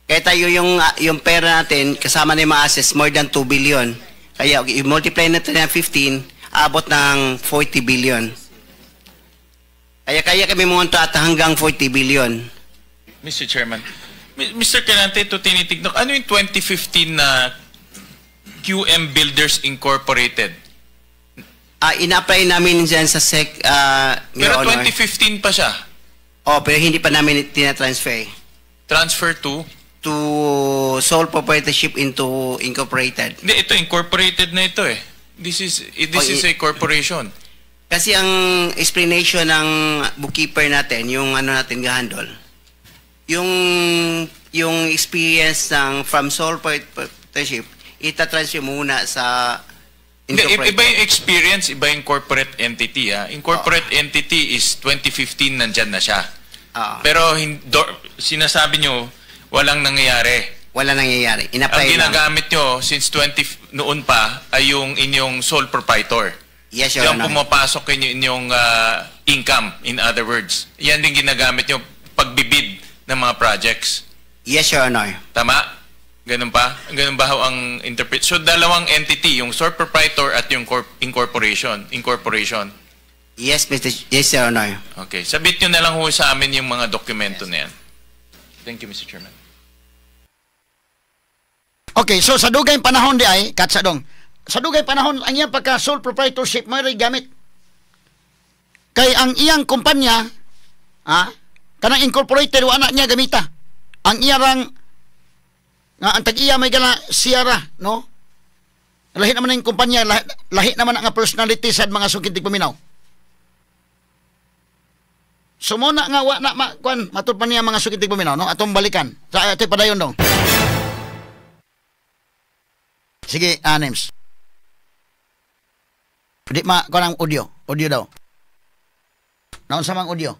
Kaya tayo yung pera natin, kasama na yung mga assets, more than 2 billion. Kaya, i-multiply natin ng 15, abot ng 40 billion. Kaya kaya kami mumunta at hanggang 40 billion. Mr. Chairman. Mr. Quirante, ito tinitignan. Ano yung 2015 na QM Builders Incorporated? Ah, ina-apply namin dyan sa SEC, Your Pero Honor. 2015 pa siya. Oh, pero hindi pa namin tinatransfer. Transfer to? To sole proprietorship into incorporated. Hindi, ito incorporated na ito eh. This Oh, is a corporation. Kasi ang explanation ng bookkeeper natin, yung ano natin gahandol, yung experience ng from sole proprietorship, ita-transfer muna sa Hindi, incorporated. iba yung experience, iba yung corporate entity. Ah. Incorporate entity is 2015 nandyan na siya. Ah. Pero sinasabi nyo, walang nangyayari. Wala nangyayari. Ang In-apply lang. ginagamit nyo since 20 noon pa ay yung inyong sole proprietor. Yes, Your Yung Honor. pumapasok inyong income, in other words. Yan din ginagamit nyo pagbibid ng mga projects. Yes, Your Honor. Tama? Ganun pa? Ganun ba ho ang interpret? So, dalawang entity, yung sole proprietor at yung incorporation. Incorporation. Yes, Your Honor. Okay. Submit nyo na lang ho sa amin yung mga dokumento na yan. Thank you, Mr. Chairman. Okay, so sa dugay panahon di ay, katsa dong. Sa dugay panahon ang iyang pagka sole proprietorship mo rin gamit. Kay ang iyang kumpanya, kanang incorporated wa na niya gamita. Ang iya rang nga ang tag-iya may gala siyara, no? Lahi naman ang kumpanya, lahi naman ang personality sa mga sukid paminaw. So mo na nga wa na ma, kuan matud pa niya mga sukid paminaw, no? Atong balikan. Sa ato'y padayon dong. Sige, names. Di ma kuan ang audio. Audio daw. Naunsa mang audio?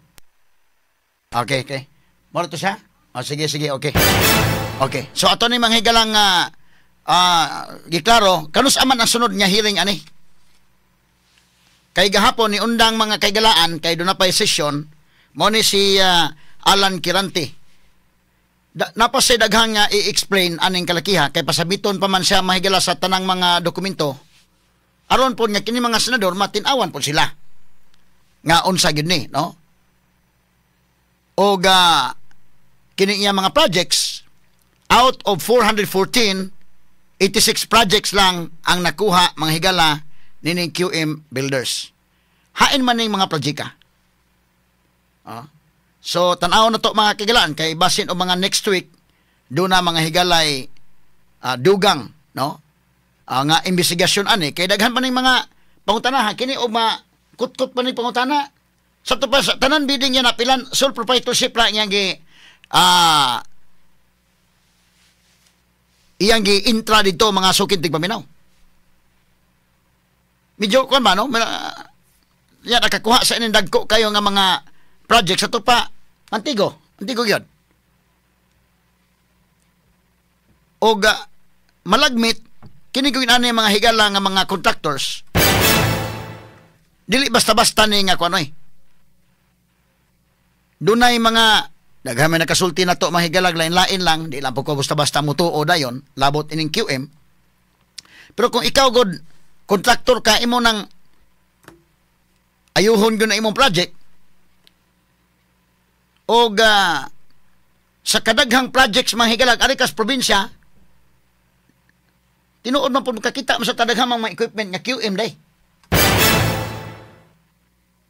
Okay. Mao to siya? Oh, sige, sige, okay. Okay. So ato ni mga higalang giklaro, kanus aman ang sunod nga hearing ani? Kay gahapon ni undang mga kaigalaan kay doon na pa'y session mo ni si Alan Quirante. Napasay daghang nga i-explain aning kalakiha kay pasabiton pa man siya mahigala sa tanang mga dokumento aron po nga kini mga senador matin-awan po sila nga unsa gyud ni, no, og kini iya mga projects, out of 414, 86 projects lang ang nakuha mga higala nining QM Builders. Hain man ning mga projecta. Ah. So tan-aw na to mga kagilaan kay basin og mga next week do na mga higalay dugang, no, nga investigasyon ani kay daghan pa ning mga pangutana kini og ma kutkot pa ning pangutana sa to pa sa tanan bidding niya napilan sole proprietorship ra niya gi Iyang gi-intra dito mga sukin tigpaminaw. Medyo kuan ba no? Ya nakakuha sa ining dagko kayo nga mga project sa to pa Antigo, Antigo gyud. Og malagmit kini gyud ani mga higala nga mga contractors. Dili basta-basta ni nga kuan oy. Dunay mga daghan may nakasulti na to mga higalag lain-lain lang, di lang po ko basta-basta mutuo dayon labot ining QM. Pero kung ikaw god contractor ka, imo nang ayuhon gyud na imong project og sa kadaghang projects mga higalag ari kas probinsya, tinuod man pud makakita mo sa kadaghang mga equipment nga QM day.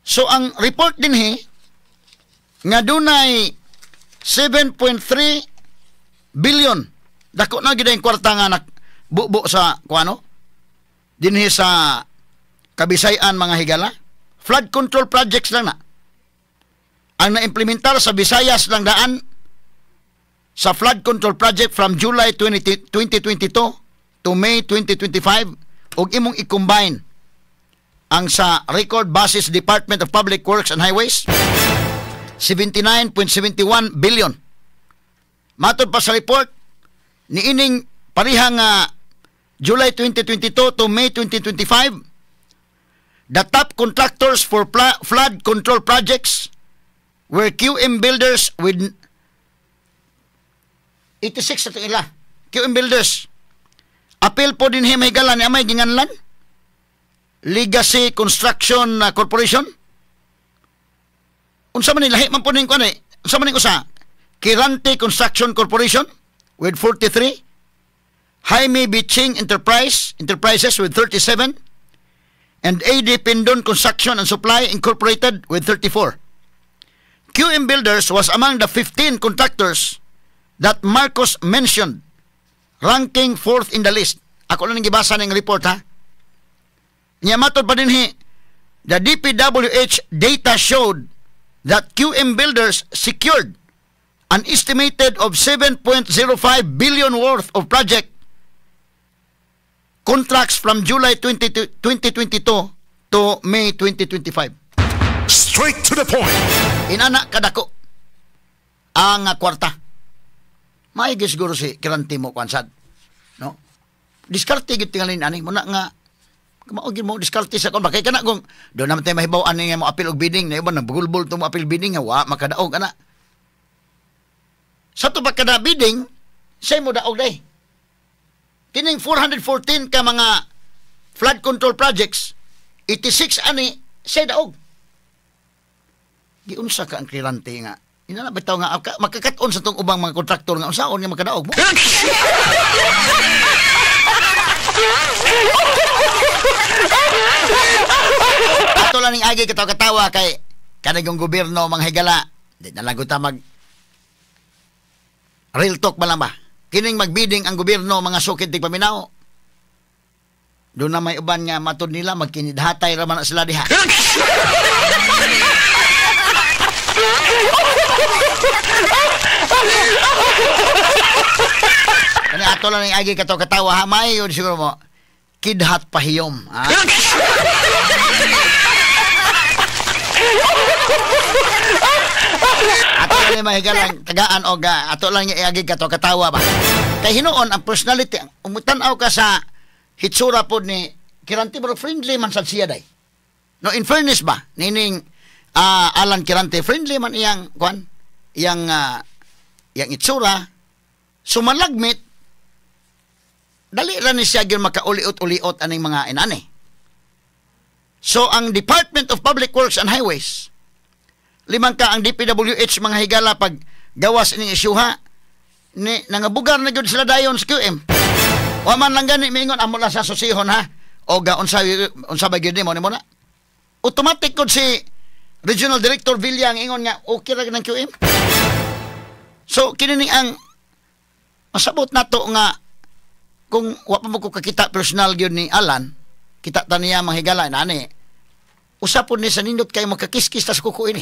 So ang report dinhi nga dunay 7.3 billion dako na gid ang kwarta nga nakbubo sa kuano dinhi sa Kabisayan mga higala. Flood control projects lang na ang naimplementar sa Visayas lang daan sa flood control project from July 2022 to May 2025 og imong i-combine ang sa Record Basis Department of Public Works and Highways 79.71 billion. Matod pa sa report niining parihang July 2022 to May 2025, the top contractors for flood control projects were QM Builders with 86 na ila. QM Builders. Apil po din may gala ni amay ginganlan Legacy Construction Corporation. Unsa man ni lahi man po ning kuan eh. Unsa man ning usa? Quirante Construction Corporation with 43, Jaime Biching Enterprises with 37, and AD Pindon Construction and Supply Incorporated with 34. QM Builders was among the 15 contractors that Marcos mentioned, ranking 4th in the list. Ako lang gibasa ning report ha. Nya matod pa dinhi, the DPWH data showed that QM Builders secured an estimated of 7.05 billion worth of project contracts from July 2022 to May 2025. Straight to the point. Inana kadako ang kwarta. Maigi siguro si Quirante mo kwansad, no? Diskarte gyud tingalin ani mo na nga kamaugin mo diskarte sa kon kay kana kung do naman tayo mahibaw ani nga mo apil og bidding na iban nagbulbul to mo apil bidding nga wa makadaog ana. Sa to pa kada bidding say mo daog day. Kining 414 ka mga flood control projects, 86 ani say daog. Giunsa ka ang Quirante nga inana bitaw nga makakat-on sa tong ubang mga kontraktor nga unsaon nga makadaog mo. Ato lang ning agi katawa-katawa kay kanang gobyerno mga higala di na lang ta mag real talk ba lang ba. Kining magbidding ang gobyerno mga sukid tigpaminaw, doon na may uban nga matud nila magkinidhatay ra man sila diha. Kani ato lang ning agi katawa-katawa ha, may yun siguro mo kidhat pahiyom ha? Ato lang mahigalang tagaan og ato lang iagi katawa-katawa ba. Kay hinuon ang personality, umutan-aw ka sa hitsura pod ni Quirante, pero friendly man sad siya day. No, in fairness ba nining Alan Quirante, friendly man iyang kuan, iyang iyang itsura. Sumalagmit dali ra ni siya gyud makauliot-uliot aning mga inani. So ang Department of Public Works and Highways, limang ka ang DPWH mga higala pag gawas ining isyuha ni nangabugar na gyud sila dayon sa QM. Wa man lang gani miingon amo lang sa susihon ha. O ga unsa unsa ba gyud nimo nimo na. Automatic gud si Regional Director Villa ang ingon nga okay ra ng QM. So kini ni ang masabot nato nga kung wa pa mo ko kakita personal gyud ni Alan, kita ta niya mga higala nani. Usa pod ni sa nindot kay makakiskis tas kuko ini.